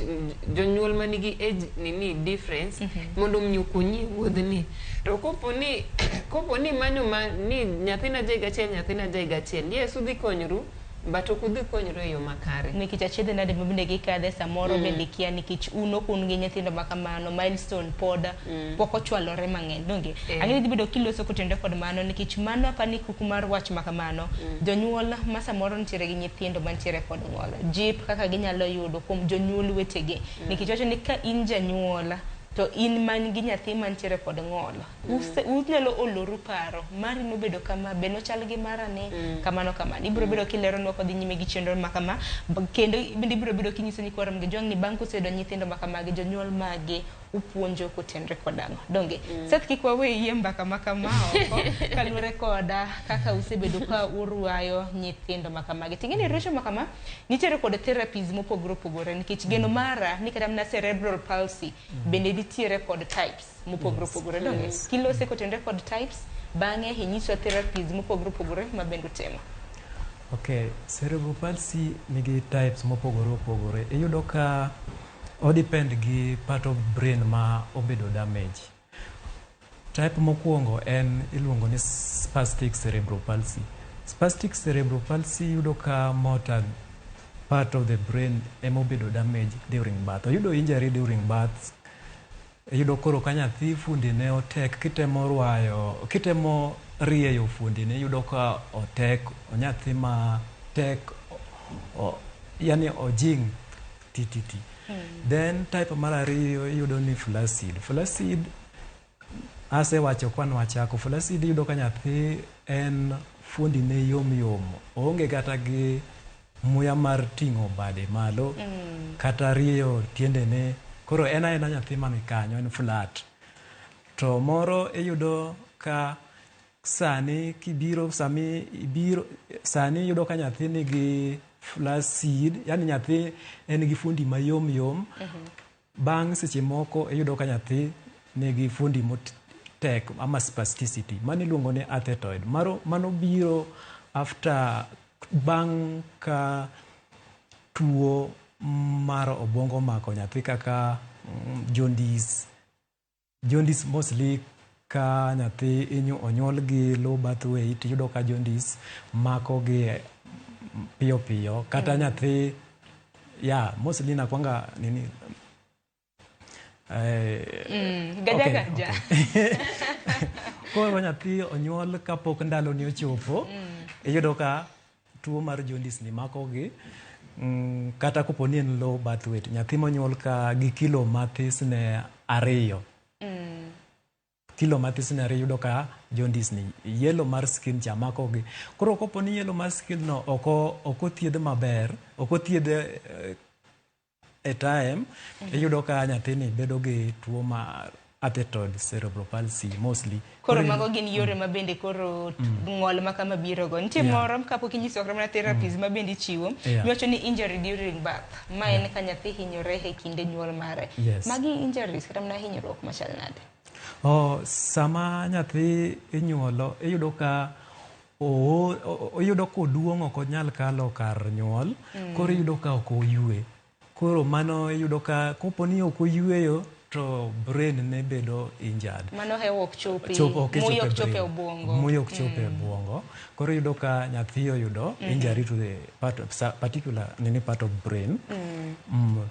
jonyuol manigi age nini difference mondo mi okonyi e wuodhni. To kopo ni imanyo ma ni nyathina ja higa 1, nyathina ja higa 1, yes udhi konyru, but ok udhi konyru e yo makare. Nikech achiedh nade ma bende gikadhe samoro bende kia nikech un ok un gi nyithindo ma kamano, milestone pod pok ochwalore mang'eny, donge? Ang'e ni dhi bedo kiloso kotenore kod mano, nikech mano apani kuku mar wach ma kamano. Jonyuol ma samoro nitiere gi nyithindo mantiere kod ng'ol, jip kaka ginyalo yudo kuom jonyuol wetegi. Nikech wacho ni ka in janyuol to in man gi nyathi mantiere kod ng'ol, unyalo oloru paro mari nobedo kama, be nochal gi mara ni kamano kamano. Ibiro bedo kileronwa kodhi nyime gi chenro ma kama, kendo bende ibiro bedo kinyiso nyikwa Ramogi Jwang' ni bang' kuseyudo nyithindo ma kamagi, jonyuol mage upuonjo kotenore kod ang'o, donge? Seth, kik wawe yie mbaka ma kama oko kaluwore koda kaka usebedo ka urwayo nyithindo ma kamagi. Ting'e ni richo ma kama nitiere kod therapies mopogore opogore, nikech geno mara ni kata mana cerebral palsy bende nitiere kod types mopogore opogore, donge? Kilose kotenore kod types, bang'e inyiswa therapies mopogore opogore ma bende utimo. Okay, cerebral palsy nigi types mopogore opogore. Iyudo ka o depend gi part of brain ma obedo damage. Type mokwongo en iluongo ni spastic cerebral palsy. Spastic cerebral palsy iyudo ka motor part of the brain ema obedo damage during birth. Oyudo injury during birth. Iyudo koro ka nyathi fundi ne otek, kitemo rwayo, kitemo rieyo fundi ne, iyudo ka otek, nyathi ma tek, yani ojing tititi. Then type mar ariyo iyudo ni flaccid. Flaccid asewacho kwan wachako. Flaccid iyudo ka nyathi en fuondi ne yom yom, oonge kata gi muya mar ting'o bade malo kata rieyo tiendene. Koro en aena nyathi mani kanyo, en flat. To moro iyudo ka sani kibiro, sami ibiro sani, iyudo ka nyathi nigi flaccid, yani nyathi en gi fuondi mayom yom. Bang' seche moko iyudo ka nyathi nigi fuondi motek ama spasticity, mano iluongo ni athetoid. Mano biro after, bang' ka tuo mar obwongo omako nyathi kaka jaundice. Jaundice mostly ka nyathi onyuol gi low birth weight, iyudo ka jaundice mako gi piyo piyo kata nyathi ya mostly nakwanga nini Gaja okay, gaja. Okay. Koro nyathi onyuol kapok ndalone ochopo, iyudo ka tuo mar jaundice ni mako gi kata kopo ni en low birth weight, nyathi monyuol ka gi kilo mathis ne 2, kilo mathis ne 2, iyudo ka jaundice ni, yellow mar skin cha mako gi. Koro kopo ni yellow mar skin no ok othiedh maber, ok othiedh e time, iyudo ka nyathini bedo gi tuo mar athetoid cerebral palsy mostly. Koro mago gin yore ma bende koro ng'ol ma kama biro go. Nitie moro kapok inyiso kata mana therapies ma bende ichiwo. Miwacho ni injury during birth. Ma en ka nyathi hinyore e kinde nyuol mare. Magi injuries kata mana hinyruok machal nade? Oh, sama nyathi inyuolo, iyudo ka oyudo koduong' ok onyal kalo kar nyuol, koro iyudo ka ok oyue. Koro mano iyudo ka kopo ni ok oyueyo to brain ne bedo injured. Mano hewa ok chopi. Ok Muya chopo ok chope brain. Obwongo. Muya ok chope e obwongo. Koro iyudo ka nyathi oyudo injury to the part of, particular nini part of brain.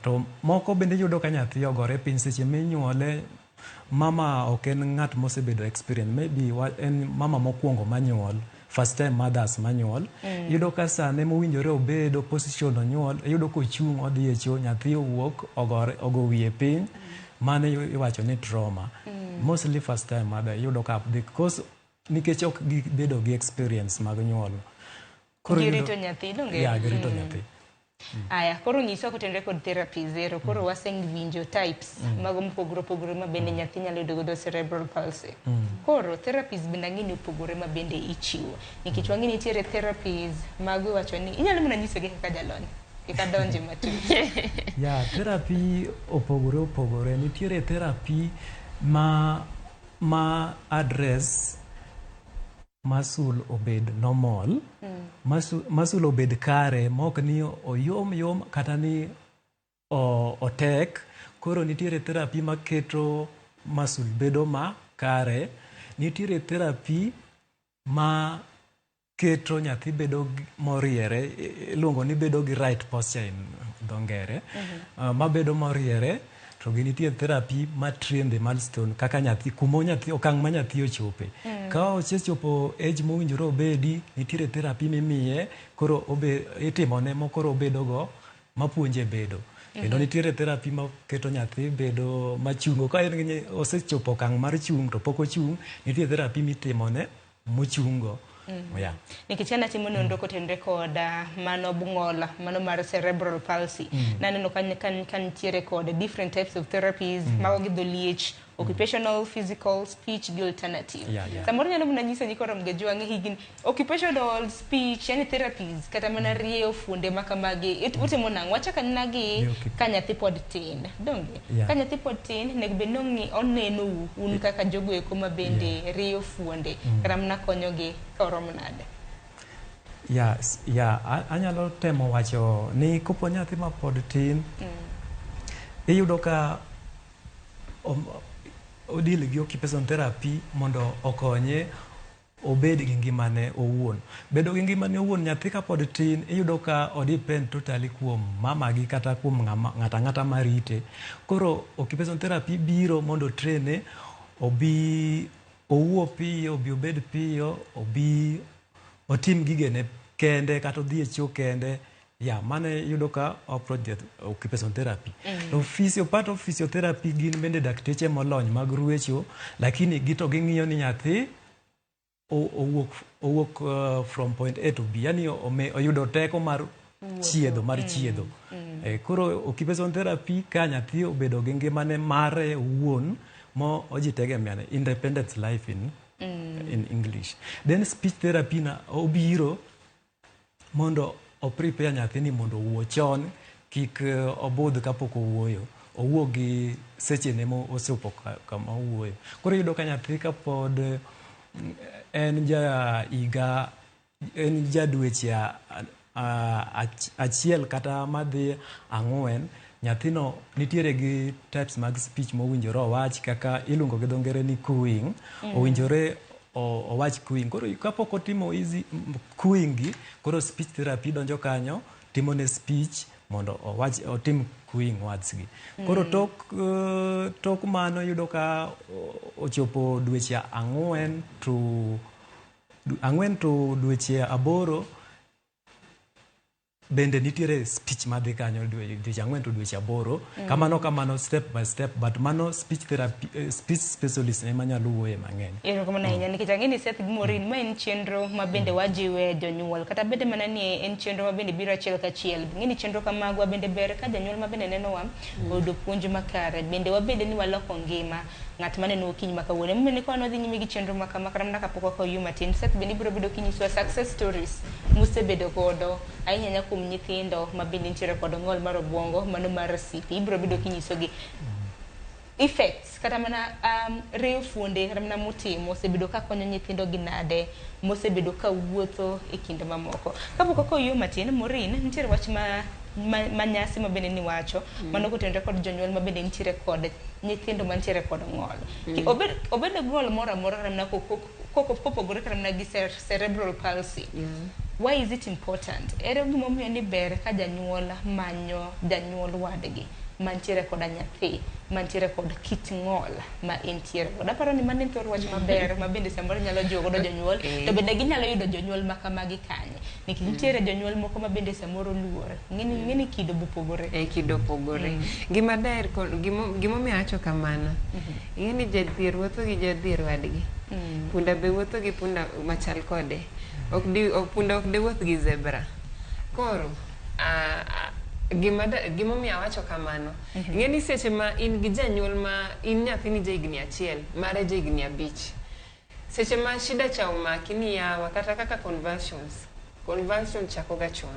To moko bende iyudo ka nyathi ogore piny seche minyuole, mama ok en ng'at mosebedo experience, maybe en mama mokwongo manyuol, first time mothers manyuol. Iyudo ka sane mowinjore obedo position onyuol, iyudo kochung' odhi e choo, nyathi owuok ogore, ogo wiye piny. Mano iwacho ni trauma. Mostly first time mother iyudo ka because nikech ok gibedo gi experience mag nyuol. Koro Girito nyathi, donge? Yeah, girito nyathi. Aya, koro nyiswa kotenore kod therapy zero. Koro wasewinjo types mago mopogore opogore ma bende nyathi nyalo yudo godo cerebral palsy. Koro therapies bende ang'e ni opogore ma bende ichiwo. Nikech wang'e ni nitiere therapies mago iwacho ni inyalo mana nyisogi kaka jalony. Kik adonje matut. Ya, therapy opogore opogore. Nitiere therapy ma address muscle obed normal, muscle obed kare mok ni oyom yom kata ni otek. Koro nitiere therapy maketo muscle bedo ma kare. Nitiere therapy ma keto nyathi bedo moriere, iluongo ni bedo gi right posture in dho ngere, mabedo moriere. To gi nitie therapy ma train the milestone kaka nyathi kuma nyathi okang' ma nyathi ochope. Ka osechopo age mowinjore obedi, nitiere therapy mimiye koro itimone mokoro obedo go mapuonje bedo. Kendo nitiere therapy maketo nyathi bedo machungo ka en gi osechopo okang' mar chung' to pok ochung', nitie therapy mitimone mochungo. Yeah. Nikech an atimo nonro kotenore kod mano bung'ol, mano mar cerebral palsy. Naneno ka nitiere kod different types of therapies, mago gi dholiech, occupational, physical, speech gi alternative. Samoro nyalo mana nyiso nyikwa Ramogi Ajwang' higni occupational, speech, yani therapies kata mana rieyo fuonde ma kamagi. Utimo nang'o? Wachak anena gi ka nyathi pod tin. Donge? Ka nyathi pod tin, onego bed ni onenou un kaka jogo eko ma bende rieyo fuonde kata mana konyogi ka oromo nade? Ya, anyalo temo wacho ni kopo nyathi ma pod tin, iyudo ka odeal gi occupational therapy mondo okonye obed gi ngimane owuon. Bedo gi ngimane owuon, nyathi kapod tin, iyudo ka o depend totally kuom mamagi kata kuom ng'ata ang'ata marite. Koro occupational therapy biro mondo train obi owuo piyo, obi obed piyo, obi otim gigene kende kata odhi e choo kende. Ya, mano iyudo ka approach the occupational therapy. To physio, part of physiotherapy gin bende dakteche molony mag ruecho, lakini gito ging'iyo ni nyathi owuok from point A to B, yani oyudo teko mar chiedho mar chiedho. Koro occupational therapy ka nyathi obedo gi ngimane mare owuon mo ojitegemeane, independent life in English. Then speech therapy na obiro mondo o prepare nyathini mondo owuo chon, kik obudh kapok owuoyo, owuo gi sechene mo osechopo kama owuoyo. Koro iyudo ka nyathi kapod en ja higa, en ja dweche 1 kata madhi 4, nyathino nitiere gi types mag speech mowinjore owach, kaka iluongo gi dho ngere ni cooing. Owinjore owach cooing. Koro kapok otimo easy cooing gi, koro speech therapy donjo kanyo, timone speech mondo owach, otim cooing words gi. Koro tok mano yudo ka ochopo dweche 4 to 4 to dweche 8, bende nitiere speech madhi kanyo dweche 4 to dweche 8. Kamano kamano, step by step, but mano speech therapy, speech specialist ema nyalo wuoye mang'eny. Erokamano ahinya nikech ang'e ni Seth gi Maureen, ma en chenro ma bende wajiwe jonyuol, kata bende mana ni en chenro ma bende biro achiel kachiel. Ng'e ni chenro kamagwa bende ber ka janyuol ma bende nenowa oyudo puonj makare, bende wabede ni waloko ngima ng'at maneno okinyi ma kawuono. Emomiyo ni ka wadhi nyime gi chenro ma kama, kata mana kapok wakawo yo matin, Seth bende ibiro bedo kinyisowa success stories musebedo godo ahinya ahinya kuom nyithindo ma bende nitiere kod ng'ol mar obuongo mano mar CP. Ibiro bedo kinyisogi effects kata mana rieyo fuonde kata mana mutimo osebedo ka konyo nyithindo gi nade mosebedo ka wuotho e kinde mamoko. Kapok wakawo yo matin, Maureen, nitiere wach ma nyasi ma bende niwacho mano kotenore kod jonyuol ma bende nitiere kod nyithindo mantiere kod ng'ol. Obed ng'ol moro amora kata mana kopogore kata mana gi cerebral palsy. Why is it important? Ere gimomiyo ni ber ka janyuol manyo janyuol wadgi mantiere koda nyathi mantiere kod kit ng'ol ma entiere godo? Aparo ni mano en thor wach maber ma bende samoro nyalo jiwo godo jonyuol, to bende ginyalo yudo jonyuol ma kamagi kanye? Nikech nitiere jonyuol moko ma bende samoro luor. Ng'eni kido bopogore. Kido opogore. Gima ber gimomiyo awacho kamano. Ing'e ni jadhier wuotho gi jadhier wadgi. Punda be wuotho gi punda machal kode. Punda ok di wuoth gi zebra. Koro, Gima gimomiyo awacho kamano, ing'e ni seche ma in gi janyuol ma in nyathini ja higni 1, mare ja higni 5. Seche ma shida cha omaki ni yawa kata kaka convulsions, convulsion chako ga chon.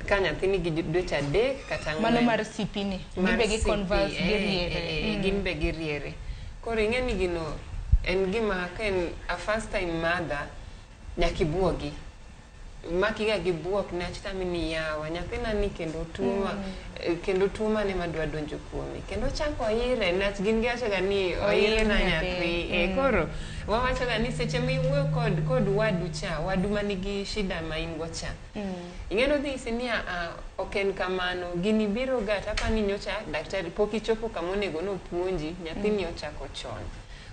Ka nyathi nigi dweche 3 kata 4. Mano mar CP ni, gin be gi convulse, giriere. Gin be giriere. Koro ing'e ni gino en gima ka en a first time mother, nyaka ibuogi. Makiga gi buok niwach tami ni yawa nyathina ni kendo tuo ma kendo tuo mane madwa donjo kuome kendo ochako oire niwach gin giwacho ga ni oire na nyathi. Koro wawacho ga ni seche ma iwuoyo kod wadu cha, wadu manigi shida ma in go cha, ing'e ni odhi nyisi ni ok en kamano, gini biro ga tapani nyocha daktari pok ichopo kama onego nopuonji, nyathini ochako chon.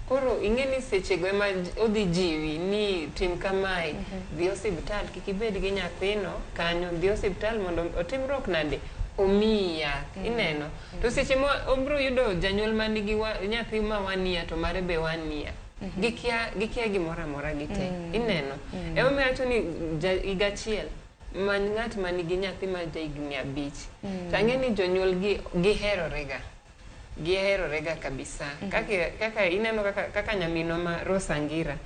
Koro ing'e ni sechego ema odhi jiwi ni tim kamae, dhi osiptal, kik ibed gi nyathino kanyo, dhi osiptal mondo otimruok nade, omiyi yath, ineno. To seche ma obro yudo janyuol manigi nyathi ma 1 year to mare be 1 year, gikia gimoro amora gite, ineno. Emomiyo awacho ni higa 1, many ng'at manigi nyathi ma ja higni 5. To ang'e ni jonyuol gi giherorega. Giherorega kabisa. Kaka ineno kaka nyaminwa ma Rose Angira.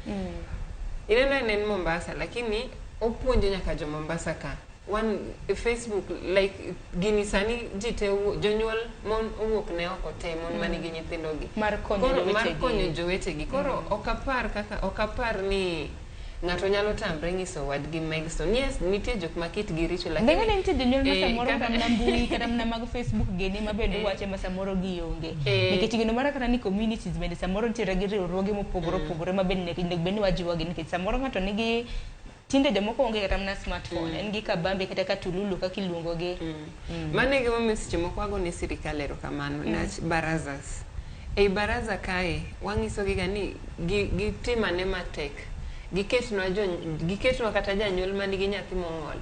Ineno en Mombasa, lakini opuonjo nyaka jo Mombasa ka. Wan Facebook, like gini sani ji te jonyuol mon owuok ne oko te, mon manigi nyithindogi. Mar konyo jowetegi. Koro ok apar ni ng'ato nyalo tamre nyiso wadgi milestone. Yes, nitie jok ma kitgi richo, lakini Bende nitie jonyuol ma samoro kata mana mbui, kata mana mag Facebook gini ma bende wache ma samoro gionge. Nikech gino mara kata ni communities bende samoro nitiere gi riwruoge mopogore opogore ma bende onego bed ni wajiwogi, nikech samoro ng'ato nigi tinde jomoko onge kata mana smartphone, en gi kabambe kata katululu kaka iluongogi. Mano e gimomiyo seche moko wago ne sirikal erokamano niwach barazas. Ei baraza kae wang'isogi ga ni gitim ane matek. Giketnwa kata janyuol manigi nyathi mong'ol.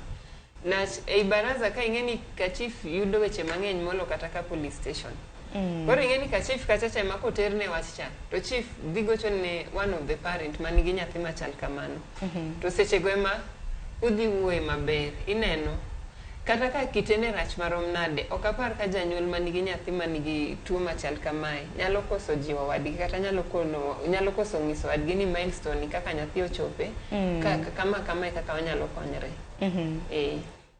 Niwach ei baraza ka ing'e ni ka chief yudo weche mang'eny molo kata ka police station. Koro ing'e ni ka chief kachacha ema koterne wach cha, to chief dhi gocho ne one of the parent manigi nyathi machal kamano. To sechego ema udhi wuoye maber, ineno. Kata ka kite ne rach marom nade, ok apar ka janyuol manigi nyathi manigi tuo machal kamae nyalo koso jiwo wadgi kata nyalo koso nyiso wadgi ni milestone ni kaka nyathi ochope, kama kama e kaka wanyalo konyre.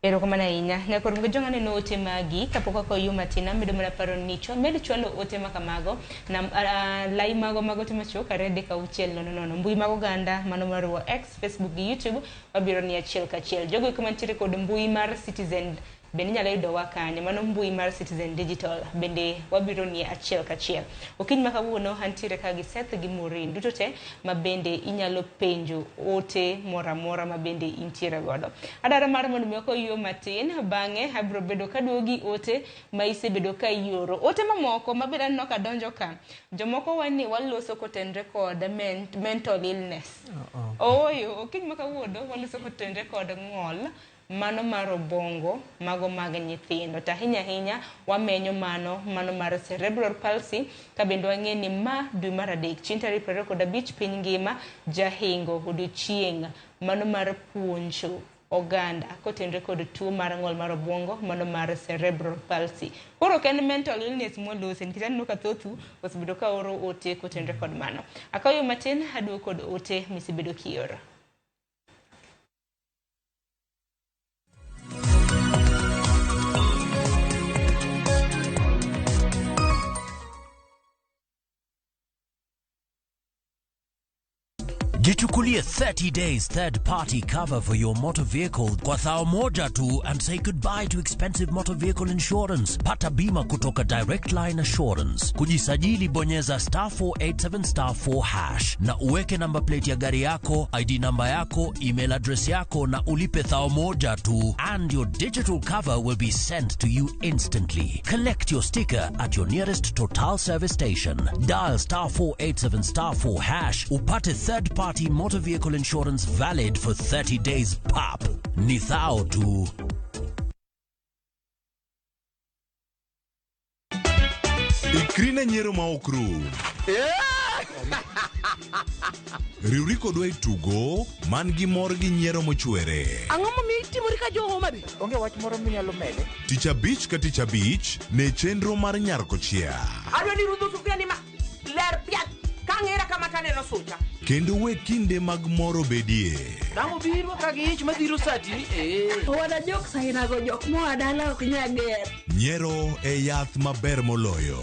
Erokamano ahinya. Nyakor gi jong'a neno ote magi kapok akoyo matin amedo mana paro ni med chwalo ote ma kamago nam lai mago mag ote machuok 2 3 6 0 0 mbui mag oganda mano marwa X, Facebook gi YouTube wabiro ni achiel kachiel. Jogo eko mantiere kod mbui mar Citizen bende inyalo yudowa kanyo, mano mbui mar Citizen Digital bende wabiro ni achiel kachiel. Okinyi ma kawuono antiere ka gi Seth gi Maureen duto te ma bende inyalo penjo ote moro amora ma bende intiere godo. Adwaro mar mondo mi okoyo matin, bang'e abiro bedo kaduogo gi ote ma isebedo ka ioro. Ote mamoko ma bende aneno ka donjo ka, jomoko wani waloso kotenre kod mental illness. Ooyo, okinyi ma kawuono waloso kotenre kod ng'ol mano mar obongo mago mag nyithindo. To ahinya ahinya wamenyo mano mar cerebral palsy, ka bende wang'e ni ma dwe mar 3 chieng' tarik 25 piny ngima jahingo odiochieng' mano mar puonjo oganda kotenre kod tuo mar ng'ol mar obwongo mano mar cerebral palsy. Koro ok en mental illness mwalose, nikech aneno ka thothu osebedo ka oro ote kotenre kod mano. Akawo matin aduogo kod ote misebedo kioro. Jichukulie 30 days third party cover for your motor vehicle kwa thao moja tu and say goodbye to expensive motor vehicle insurance. Pata bima kutoka Direct Line Assurance. Kujisajili bonyeza *487*4# na uweke number plate ya gari yako, ID namba yako, email address yako na ulipe thao moja tu, and your digital cover will be sent to you instantly. Collect your sticker at your nearest Total service station. Dial *487*4# upate third party motor vehicle insurance valid for 30 days pap. Ni thao tu. Ikri ne nyiero ma ok rum. Riwri kodwa e tugo man gi mor gi nyiero mochwere. Ang'o momiyo itimori ka jo Homa Bay? Onge wach moro minyalo mede? Tich abich ka tich abich ne chenro mar Nyar Kochia. Adwa ni rudho sufuria ni ma ler piat ka ng'era kama taneno sucha. Kendo we kinde mag mor obedie. Dang' obiro ka gi ich madhiro sati. Eh. Owada jok sainago jok moa dala ok nyal ger. Nyiero e yath maber moloyo.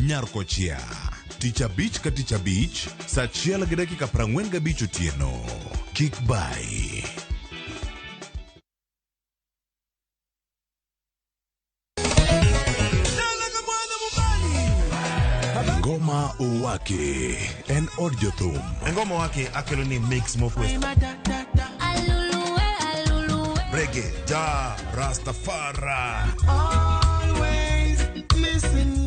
Nyar Kochia. Tich abich ka tich abich, saa achiel gi dakika 45 otieno. Kik bai. Ngoma Owake en od jothum. Ngoma Owake akelo ni mix mokwe. Reggae, ja, Rastafari.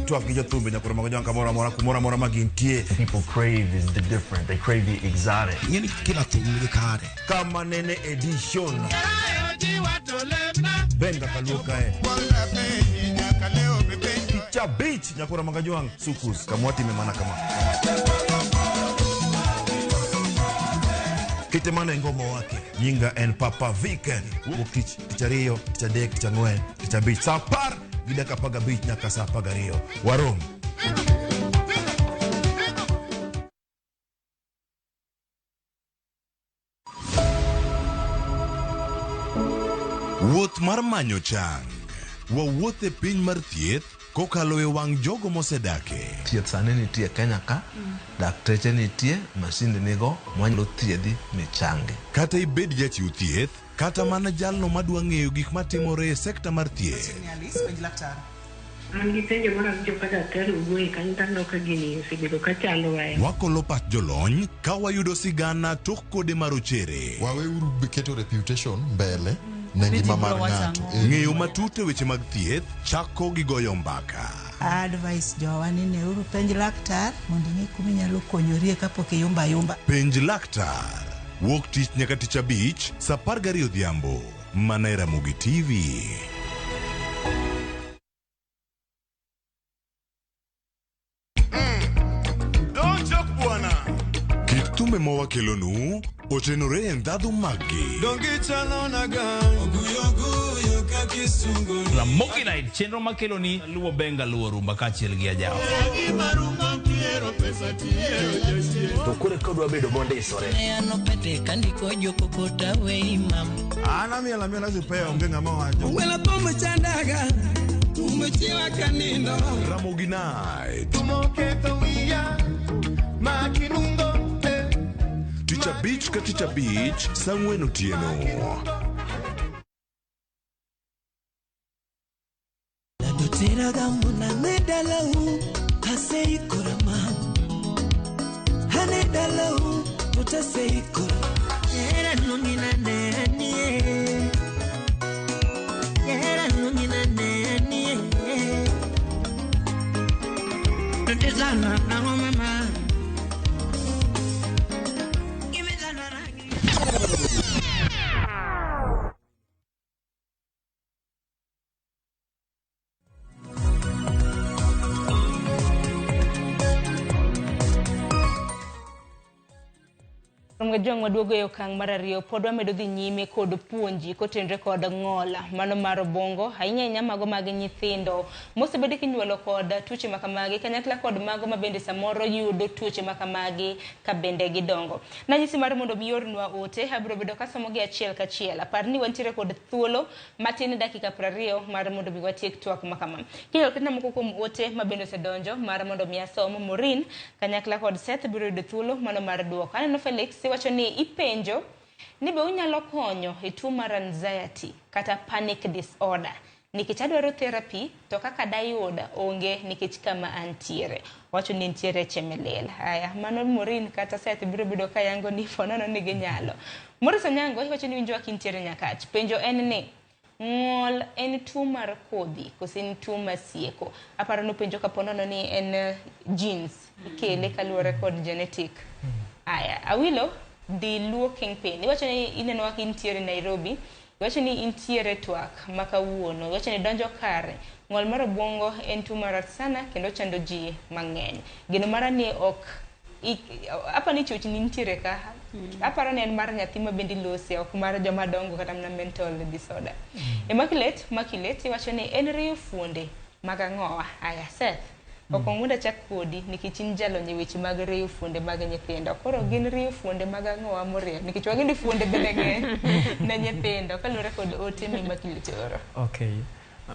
Twak gi jothumbe nyaka romo gi kamoro amora kumoro amora ma gintie. People crave is the different. They crave the exotic. Ng'eni kila thum nigi kare. Kama nene edition. Benga kaluo kae. Tich abich nyaka romo gi jwang' sukus kamwatime mana kama. Kite mana e Ngoma Owake. Nyinga en Papa Viken. Wuok tich, tich ariyo, tich adek, tich ang'wen, tich abich. Saa apar gi dakika apar gabich nyaka saa apar gariyo. Warom. Wuoth mar manyo chang. Wawuoth e piny mar thieth kokalo e wang' jogo mosedake. Thieth sani nitie Kenya ka, dakteche nitie, masinde nigo mwanyalo thiedhi michangi. Kata ibed jachiw thieth, kata mana jalno madwa ng'eyo gik matimore e sekta mar thieth. An gi penjo mar awinjo ka daktari owuoye kanyo to aneno ka gini osebedo ka chandowa. Wakolo pach jolony ka wayudo sigana tok kode marochere. Waweuru keto reputation mbele ne ngima mar ng'ato. Ng'eyo matut e weche mag thieth chako gi goyo mbaka. Advice jowa ni neuru penj laktar mondo ing'e kuma inyalo konyorie kapok iyumba ayumba. Penj laktar. Wuok tich nyaka tich abich saa 12 odhiambo. Mana e Ramogi TV. Kit thumbe mawakelonu otenore e ndhadhu maggi. Ramogi Night, chenro makelo ni luwo benga luwo rumba kaachiel gi ajawa. To koro ka odwa bedo mondisore. An amiel amiela sipea onge ng'ama wacho. Ramogi Night. Tich abich ka tich abich saa ang'wen otieno. Jwang' waduogo e okang' mar ariyo pod wamedo dhi nyime kod puonji kotenre kod ng'ol mano mar obwongo ahinya ahinya mago mag nyithindo mosebedi kinyuolo kod tuoche makamagi kanyakla kod mago ma bende samoro yudo tuoche makamagi ka bende gidongo. Nanyisi mar mondo mi iornwa ote abiro bedo kasomo gi achiel kachiel. Apar ni wantiere kod thuolo matin dakika 20 mar mondo mi watiek twak makama. Kinyalo ketna moko kuom ote ma bende osedonjo mar mondo mi asom. Maureen kanyakla kod Seth biro yudo thuolo mano mar duoko. Aneno Felix iwacho ni ipenjo ni be unyalo konyo e tuo mar anxiety kata panic disorder nikech adwaro therapy to kaka dayuda onge nikech kama antiere. Wacho ni nitiere Chemelil. Aya, mano Maureen kata Seth biro bedo ka yango ni fonono ni ginyalo. Morris Onyango iwacho ni winjo kintiere Nyakach. Penjo en ni ng'ol en tuo mar kodhi kose en tuo masieko? Aparo ni penjo kaponono ni en genes ikele kaluwore kod genetic. Aya, Awilo di Luo Kingpin. Iwacho ni ineno ka intiere Nairobi. Iwacho ni intiere twak ma kawuono. Iwacho ni donjo kare. Ng'ol mar obwongo en tuo marach sana kendo chando ji mang'eny. Geno mara ni ok apa ni chochni nitiere ka. Aparo ni en mar nyathi ma bende ilose, ok mar joma dongo kata mana mental disorder. Immaculate, Immaculate iwacho ni en riyo fuonde mag ang'owa. Aya, Seth. Ok mondo achak kodi nikech in jalony e weche mag rieyo fuonde mag nyithindo. Koro gin rieyo fuonde mag ang'owa morieyo nikech wang'eyo ni fuonde bende ng'eny ne nyithindo kaluwore kod ote ma Immaculate oro. Okay.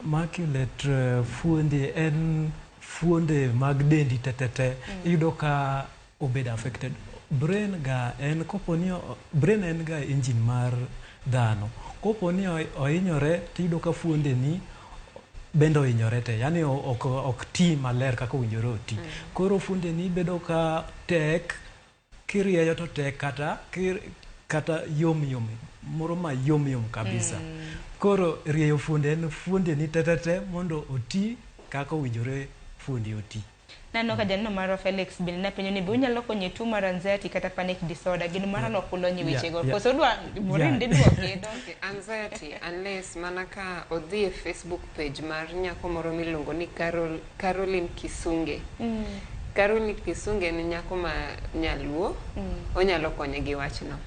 Immaculate fuonde en fuonde mag dendi tetete. Iyudo ka obedo affected. Brain ga en kopo ni brain en ga engine mar dhano. Kopo ni ohinyore tiyudo ka fuonde ni bende ohinyore te. Yani ok ti maler kaka owinjore oti. Koro fuonde ni bedo ka tek kirieyo to tek kata yom yom moro ma yom yom kabisa. Koro rieyo fuonde en fuonde ni tetete mondo oti kaka owinjore fuonde oti. Naneno ka janeno marwa Felix bende napenjo ni be unyalo konyo e tuo mar anxiety kata panic disorder. Gin mara nok ulony e wechego. Koso udwa Maureen diduoki no? Okay, anxiety unless mana ka odhi e Facebook page mar nyako moro miluongo ni Caroline Kisunge. Caroline Kisunge en nyako ma nyaluo, onyalo konye gi wachno.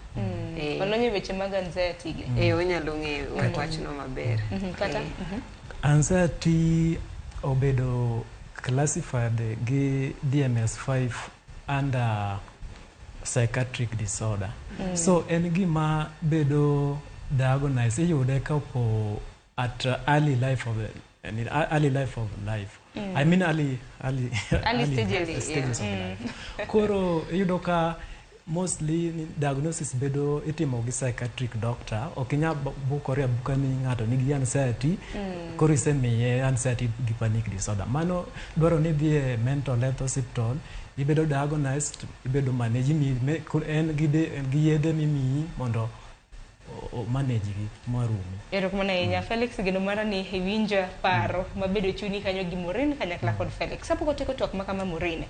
Olony e weche mag anxiety gi. Onyalo ng'eyo wachno maber. Kata? Anxiety obedo classified gi DMS5 under psychiatric disorder. So en gima bedo diagnosed iyude kapo at early life of I mean, early life of life. I mean early Early stages. Stages of life. Koro iyudo ka mostly ni diagnosis bedo itimo gi psychiatric doctor. Ok inyal bukori abuka ni ng'ato nigi anxiety, koro isemiye anxiety gi panic disorder. Mano dwaro ni idhi e mental health hospital, ibedo diagnosed, ibedo manage, en gi yedhe mimiyi mondo o manage gi marumi. Erokamano ahinya Felix, geno mara ni iwinjo paro mabedo e chunyi kanyo gi Maureen kanyakla kod Felix. Kapok otieko twak ma kama Maureen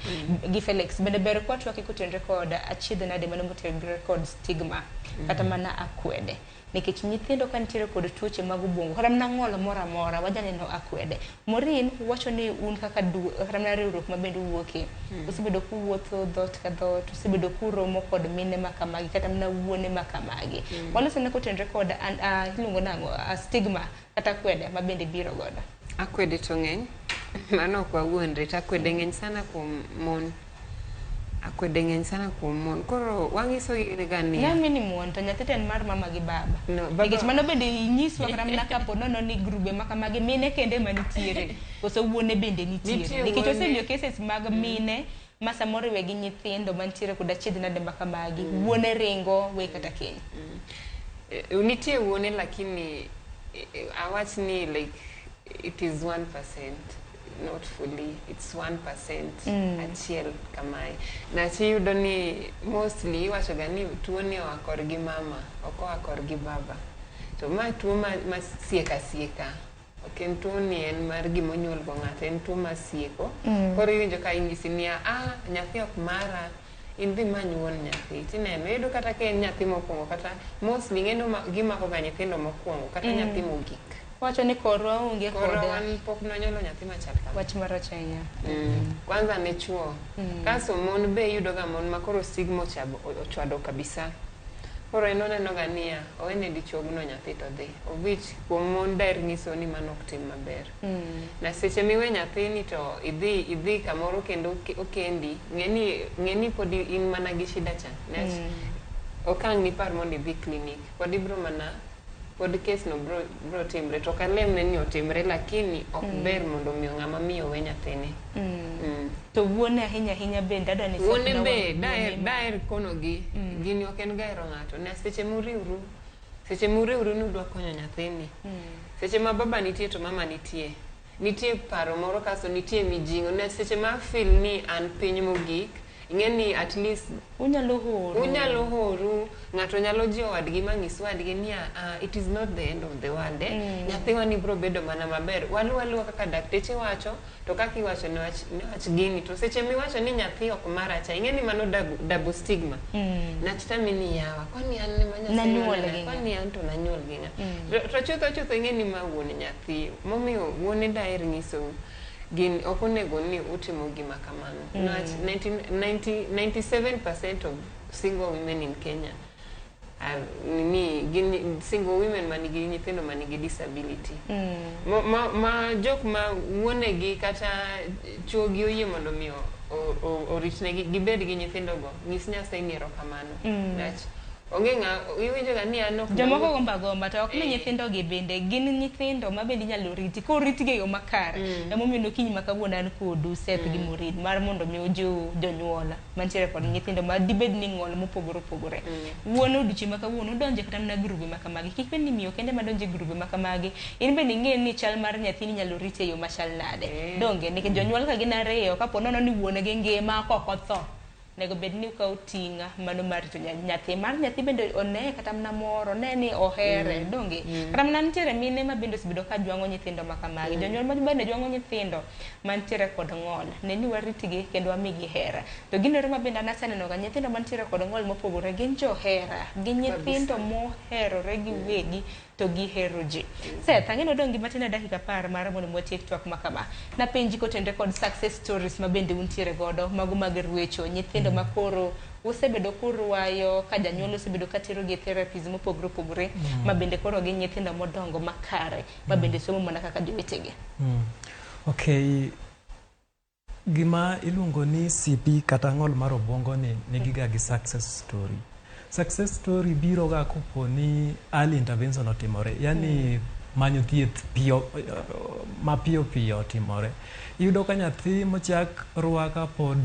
gi Felix, bende ber kwa twak kotenore kod achiedh nade mano motenore kod stigma kata mana akwede. Nikech nyithindo ka nitiere kod tuoche mag obwongo kata mana ng'ol moro amora wajaneno akwede. Maureen wacho ni un kaka kata mana riwruok ma bende uwuoke usebedo kuwuotho dhoot ka dhoot, usebedo kuromo kod mine ma kamagi kata mana wuone ma kamagi. Walosone kotenore kod iluongo nang'o stigma kata akwede ma bende biro godo. Akwede to ng'eny, mano ok wawuondre, to akwede ng'eny sana kuom mon. Akwede ng'eny sana kuom mon. Koro wang'iso ga niya. Ng'ami ni mon to nyathi to en mar mama gi baba. No, baba. Nikech mano bende inyiswa kata mana kapo nono ni grube ma kamagi mine kende ma nitiere koso wuone bende nitiere. Nitie Nikech wuone. osewinjo cases mag mine ma samoro iwe gi nyithindo mantiere kod achiedh nade ma kamagi. Wuone ringo we kata keny. Nitie wuone lakini awach ni like it is 1%, not fully, it's 1% achiel kamae. Na iyudo ni mostly iwacho ga ni tuo ni oa korgi mama, ok oa korgi baba. To ma tuo ma sieka sieka. Ok en tuo ni en mar gima onyuol go ng'ato, en tuo ma sieko. Koro iwinjo ka inyisi niya, ah, nyathi ok mara, in dhi many wuon nyathi. Tineno, iyudo kata ka en nyathi mokwongo, kata mostly ing'e ni gimako ga nyithindo mokwongo, kata nyathi mogik. Wacho ni korwa onge Korwa kod wan pok nonyuolo nyathi machal kama. Wach marach ahinya. Kwanza ne chuo. Kasto mon be iyudo ga mon ma koro stigma ochwado kabisa. Koro en oneno ga niya, owene dichuogno nyathi to dhi. Of which kuom mon ber nyiso ni mano ok tim maber. Na seche miwe nyathini to idhi kamoro kendo okendi, ng'eni pod in mana gi shida cha. Niwach ok ang' nipar mondo idhi clinic. Pod ibro mana pod kes no bro timre. To ok alemne ni otimre, lakini ok ber mondo miyo ng'ama miyo we nyathine. To wuone ahinya ahinya bende adwa ni Wuone Seth be daher daher konogi gini ok en ga hero ng'ato. Ne seche muriwru ni udwa konyo nyathini. Seche ma baba nitie to mama nitie. Nitie paro moro kasto nitie mijing'o. Ne seche ma feel ni an piny mogik, Ing'e ni at least Unyalo horo. Unyalo horu, ng'ato nyalo jiwo wadgi ma ng'is wadgi ni it is not the end of the world eh. Nyathiwa ni biro bedo mana maber. Waluw aluwa kaka dakteche wacho, to kaka iwacho newach, newach gini. To seche miwacho ni nyathi ok mara cha, ing'e ni mano double stigma. Nach tami ni yawa, kwani an ema Nyasaye Nanyuol onyuola, gi ng'a? kwani an to nanyuol gi ng'a? To chutho chutho ing'e ni ma wuon nyathi. Momiyo wuone daher nyisou gin ok onego ni utimo gima kamano. Niwach 19 90 97% of single women in Kenya are nini, gin single women manigi nyithindo manigi disability. Ma jok ma wuonegi kata chuogi oyie mondo mi oritnegi gibed gi nyithindogo, nyis Nyasaye ni erokamano. Niwach onge ng'a iwinjo ga ni an ok Jomoko nawuoth- gombo agomba to ok ni nyithindo gi bende gin nyithindo ma bende inyalo riti koritgi e yo makare. Emomiyo okinyi ma kawuono an kodu Seth gi Maureen mar mondo mi ujiw jonyuol mantiere kod nyithindo ma dibed ni ng'ol mopogore opogore. Wuon odiochieng' ma kawuono udonje kata mana grube ma kamagi. Kik bed ni miyo kende madonjo e grube ma kamagi. In bende ing'e ni chal mar nyathini inyalo riti e yo machal nade. Donge nikech jonyuol ka gin ariyo kapo nono ni wuon gi ngima kok otho onego bed ni ukawo ting' mano mar rito nyathi mar nyathi bende one kata mana moro one ni ohere. Donge kata mana nitiere mine ma bende osebedo ka jwang'o nyithindo ma kamagi. Jonyuol ma bende jwang'o nyithindo mantiere kod ng'ol ne ni waritgi kendo wamigi hera. To gino ero ma bende an aseneno ga nyithindo mantiere kod ng'ol mopogore gin johera, gin nyithindo moherore giwegi to gihero ji. Seth, ang'e ni wadong' gi matin e dakika 10 mar mondo watiek twak ma kama. Napenji kotenore kod success stories ma bende untiere godo, mago mag rwecho, nyithindo ma koro usebedo kurwayo, ka janyuol osebedo ka terogi e therapies mopogore opogore, ma bende koro gin nyithindo modongo makare, ma bende somo mana kaka jowetegi. Okay. Gima iluongo ni CP kata ng'ol mar obwongo ni nigiga gi success story. Success story biro ga kopo ni early intervention otimore, yani manyo thieth piyo mapiyo piyo otimore. Iyudo ka nyathi mochak rwaka pod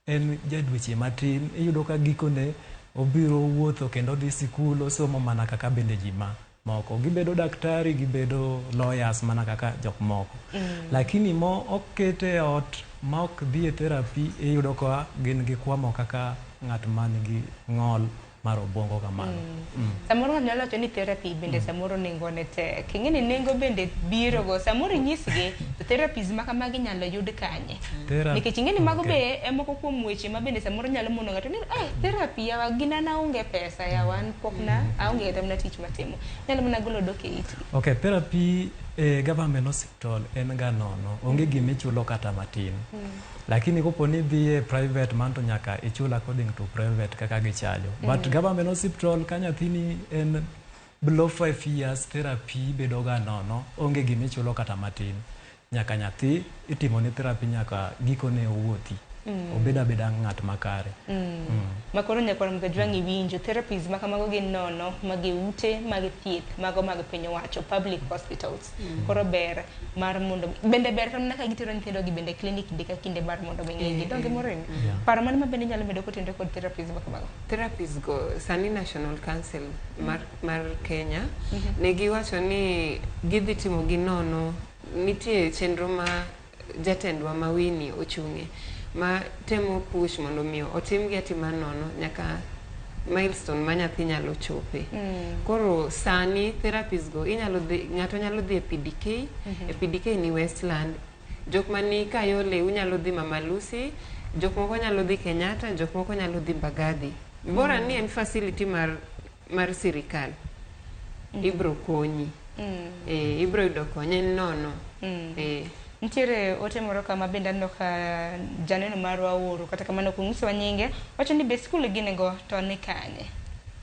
en ja dweche matin, iyudo ka gikone obiro wuotho kendo odhi sikul osomo mana kaka bende ji ma moko. Gibedo daktari, gibedo lawyers mana kaka jok moko. Lakini mo okete e ot ma ok dhi e therapy, iyudo ka gin gi kwamo kaka ng'at man gi ng'ol mar obwongo kamano. Samoro ng'ato nyalo wacho ni therapy bende samoro nengo ne tek. Ing'e ni nengo bende biro go. Samoro inyisgi to therapies ma kamagi inyalo yud kanye. Nikech ing'e ni mago be e moko kuom weche ma bende samoro nyalo mono ng'ato ni therapy yawa gin an aonge pesa yawa an pok na aonge kata mana tich matimo. Nyalo mana golo dok e iti. Okay, therapy e government hospital en ga nono. Onge gima ichulo kata matin. Lakini kopo ni idhi e private man to nyaka ichul according to private kaka gichajo. But government hospital ka nyathini en below 5 years therapy bedo ga nono, onge gima ichulo kata matin. Nyaka nyathi itimo ne therapy nyaka gikone owuothi. Obed abeda ng'at makare. Makoro nyakwar Mgajwang' iwinjo therapies ma kamago gin nono mag e ute mag thieth mago mag piny owacho public hospitals. Koro ber mar mondo bende ber mana ka gitero nyithindo gi bende clinic kinde ka kinde mar mondo mi ng'igi. Donge Maureen? Paro mane ma bende inyalo medo kotenore kod therapies ma kamago? Therapies go sani National Council mar Kenya ne giwacho ni gidhi timo gi nono. Nitie chenro ma jatendwa ma Winnie ochung'e ma temo push mondo mi otim gi atima nono nyaka milestone ma nyathi nyalo chope. Koro sani therapies go inyalo dhi, ng'ato nyalo dhi e PDK, e PDK ni Westland. Jok mani Kayole unyalo dhi Mama Lucy, jok moko nyalo dhi Kenyatta, jok moko nyalo dhi Mbagathi. Bora ni en facility mar sirikal. Ibro konyi. Ibro yudo kony en nono. Nitiere ote moro kama bende aneno ka janeno marwa ooro, kata kamano ok onyisowa nyinge, wacho ni be skul gin go to ni kanye?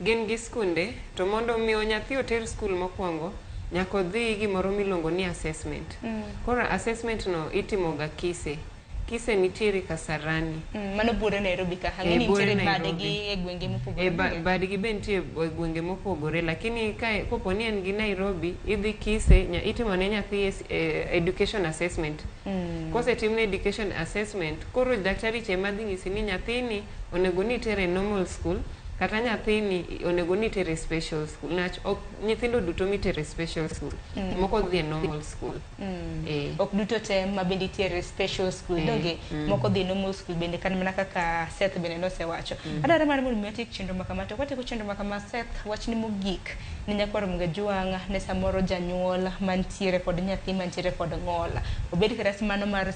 Gin gi skunde, to mondo mi nyathi oter skul mokwongo, nyaka odhi gimoro miluongo ni assessment. Koro assessment no itimo ga Kise. Kise nitiere Kasarani. Mano buore Nairobi ka. Ang'e ni Buore nitiere Nairobi. badgi e gwenge mopogore. Badgi be nitie e gwenge mopogore, lakini ka kopo ni en gi Nairobi, idhi Kise, itimo ne nyathi education assessment. Kosetimne education assessment, koro daktari cha ema dhi nyisi ni nyathini onego ni itere normal school Kata nyathini onego ni itere special school. Niwach ok nyithindo duto mitere special school. Moko dhi e normal school. Ok duto te ma bende itiere special school, donge? Moko dhi normal school bende, kata mana kaka Seth bende nosewacho. Adwaro mar mondo mi watiek chenro ma kama. To kwatieko chenro ma kama, Seth, wachni mogik ne nyakwar Mgajwang' ne samoro janyuol mantiere kod nyathi mantiere kod ng'ol. Obed kata mano mar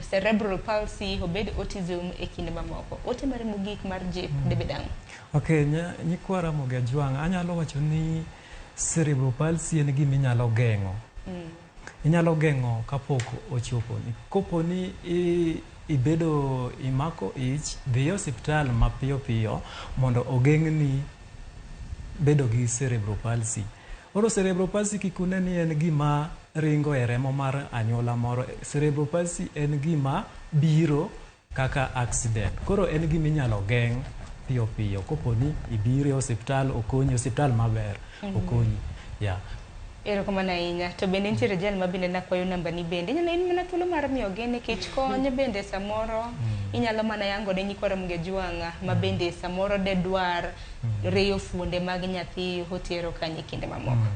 cerebral palsy, obed autism e kinde mamoko. Ote mari mogik mar jip debed ang'o? Ok, nyikwa Ramogi Ajwang', anyalo wacho ni cerebral palsy en gima inyalo geng'o. Inyalo geng'o kapok ochopo ni. Kopo ni ibedo imako ich, dhi e osiptal mapiyo piyo mondo ogeng'ni bedo gi cerebral palsy. Koro cerebral palsy kik une ni en gima ringo e remo mar anyuola moro. Cerebral palsy en gima biro kaka accident. Koro en gima inyalo geng' piyo piyo kopo ni ibiro e osiptal, okonyi, osiptal maber, okonyi. Yeah. Erokamano ahinya. To bende nitiere jal ma bende nakwayo namba ni bende. Inyalo in mana thuolo mar miyogi nikech kony bende samoro inyalo mana yango ne nyikwa Ramogi Ajwang' ma bende samoro de dwar reyo fuonde mag nyathi otero kanyo e kinde mamoko.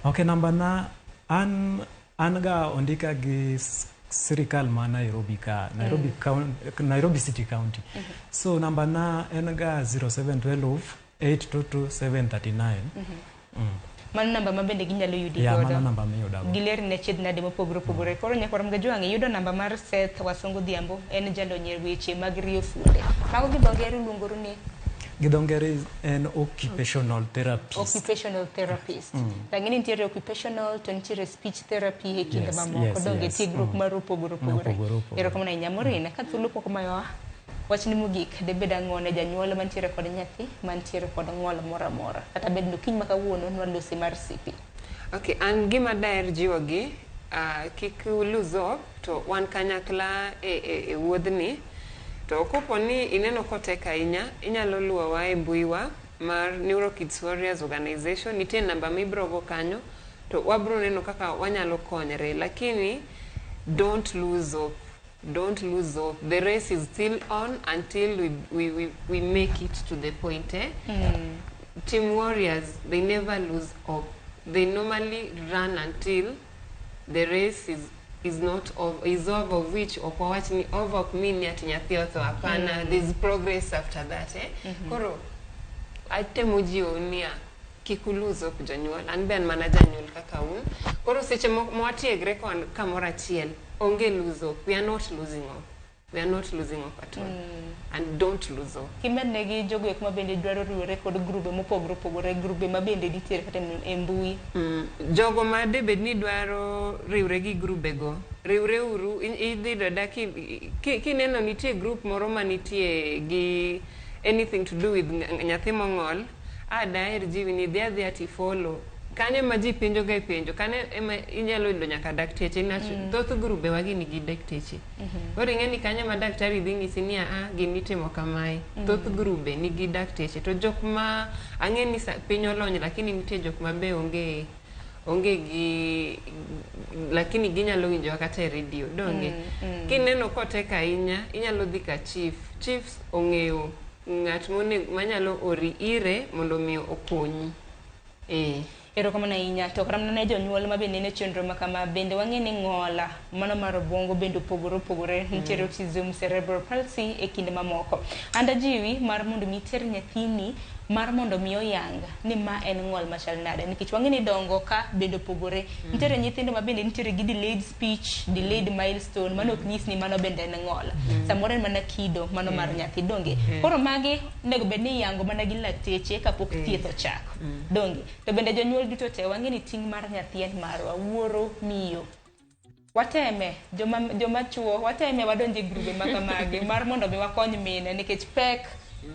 Ok, namba na an ga ondika gi sirikal ma Nairobi ka, Nairobi, County, Nairobi City County. So namba na en ga 0712 822 739. Mano namba ma bende ginyalo yudi Ya, godo. mano namba miyuda go. Gilerni ne achiedh nade mopogore opogore. Koro nyakwar Ramogi Ajwang' iyudo namba mar Seth Wasongo Odhiambo, en jalony e weche mag riyo fuonde. Mago gi dho ngere luongore ni Gi dho ngere en occupational therapist. Occupational therapist. Rang'e ni nitiere occupational to nitiere speech therapy e kinde mamoko. Donge tiegruok mar opogore opogore. Mopogore opogore. Erokamano ahinya. Maureen, ka thuolo pok omayowa, wachni mogik debed ang'o ne janyuol mantiere kod nyathi mantiere kod ng'ol moro amora kata bed ni okinyi ma kawuono nwalosi mar CP. Okay, an gima daher jiwogi, kik lose hope, to wan kanyakla e wuodhni. To kopo ni ineno kotek ahinya, inyalo luwowa e mbuiwa mar Neuro Kids Warriors Organization. Nitie namba mibiro go kanyo, to wabro neno kaka wanyalo konyre. Lakini don't lose hope. Don't lose hope. The race is still on until we make it to the point. Eh? Team Warriors, they never lose hope. They normally run until the race is not over, is over, of which ok wawach ni over ok mean ni ati nyathi otho, hapana. There's progress after that, eh? Koro atemo jiwo niya, kik ulose hope jonyuol. An be an mana janyuol kaka un. Koro seche mwatiegre kamoro achiel, onge lose hope. We are not losing hope. We are not losing hope at all. And don't lose hope. Kimednegi jogo eko ma bende dwaro riwore kod grube mopogore opogore, grube ma bende nitiere kata e mbui. Jogo ma debed ni dwaro riwre gi grube go, riwre uru, idhi dada kineno nitie group moro manitie gi anything to do with nyathi mong'ol, a daher jiwi ni dhi adhiya tifollow. Kanyo ema ji penjo ga e penjo, kanyo ema inyalo yudo nyaka dakteche, niwach thoth grube wagi nigi dakteche. Koro ing'e ni kanyo ema daktari dhi ng'isi ni a gini itimo kamae. Thoth grube nigi dakteche, to jok ma ang'e ni piny olony, lakini nitie jok ma be onge gi, lakini ginyalo winjowa kata e redio, donge? Kineno kotek ahinya, inyalo dhi ka chief. Chiefs ong'eyo ng'at manyalo ori ire mondo mi okonyi. Erokamano ahinya. To kata mana ne jonyuol ma bende neno chenro ma kama, bende wang'e ni ng'ola mano mar obwongo bende opogore opogore. Nitiere autism, cerebral palsy e kinde mamoko. An dajiwi mar mondo mi iter nyathini mar mondo mi oyang ni ma en ng'ol machal nade, nikech wang'e ni dongo ka bende opogore. Nitiere nyithindo ma bende nitiere gi delayed speech, delayed milestone, mano ok nyis ni mano bende en ng'ol. Samoro en mana kido mano mar nyathi, donge? Koro magi onego bed ni iyango mana gi lakteche kapok thieth ochako, donge? To bende jonyuol duto te wang'e ni ting' mar nyathi en marwa, wuoro, miyo. Wateme, joma chuo, wateme wadonje e grube ma kamagi mar mondo mi wakony mine, nikech pek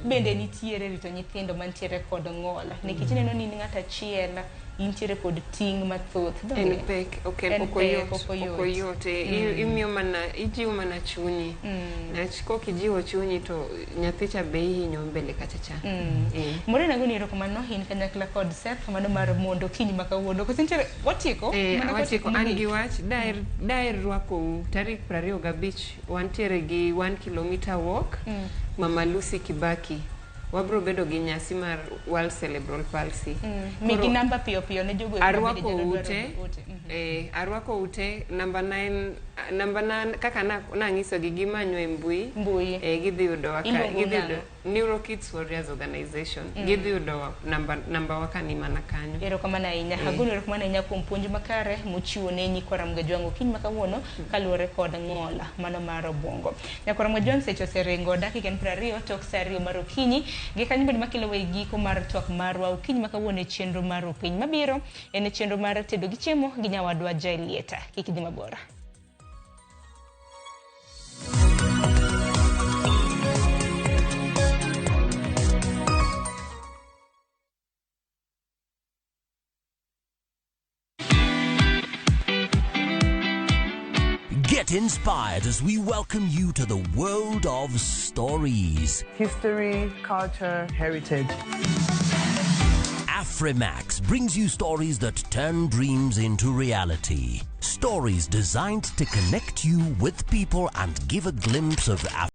bende nitiere rito nyithindo mantiere kod ng'ol. Nikech ineno ni in ng'at achiel, intiere kod ting' mathoth. En pek, ok En ok pek, oyot, ok oyot. ok oyot. Imiyo mana, ijiwo mana chunyi. Niwach kok ijiwo chunyi to nyathi cha be ihinyo mbele kacha cha. Maureen, agoni erokamano in kanyakla kod Seth mano mar mondo kiny ma kawuono. Koso nitiere watieko? Mana Watieko. kwatieko An gi mogik. wach, daher rwakou tarik 25 wantiere gi 1 kilometer walk, Mama Lucy Kibaki. Wabro bedo gi nyasi mar World Cerebral Palsy. Migi Koro namba piyo piyo ne jogo eko mabende arwako nyalo dwaro ute, ote. Arwako ute namba 9, namba na kaka nang'isogi gimanywa e mbui. Mbui. Gidhi yudowa ka, Iluongo gidhi yudo nang'o? Neuro Kids Warriors Organization. Gidhi yudo namba wa ka ni mana kanyo. Erokamano ahinya. Agolo erokamano ahinya kuom puonj makare mochiwo ne nyikwa Ramogi Ajwang' okinyi ma kawuono kaluwore kod ng'ol mano mar obwongo. Nyakwar Ramogi Ajwang' seche oseringo dakika en 20 tok sa 2 mar okinyi. Gi kanyo bende makelo wa e giko mar twak marwa okinyi ma kawuono e chenro mar Rupiny. Mabiro en e chenro mar tedo gi chiemo gi nyawadwa Jaelieta. Kik idhi mabor. Get inspired as we welcome you to the world of stories. History, culture, heritage. Afrimax brings you stories that turn dreams into reality. Stories designed to connect you with people and give a glimpse of Africa.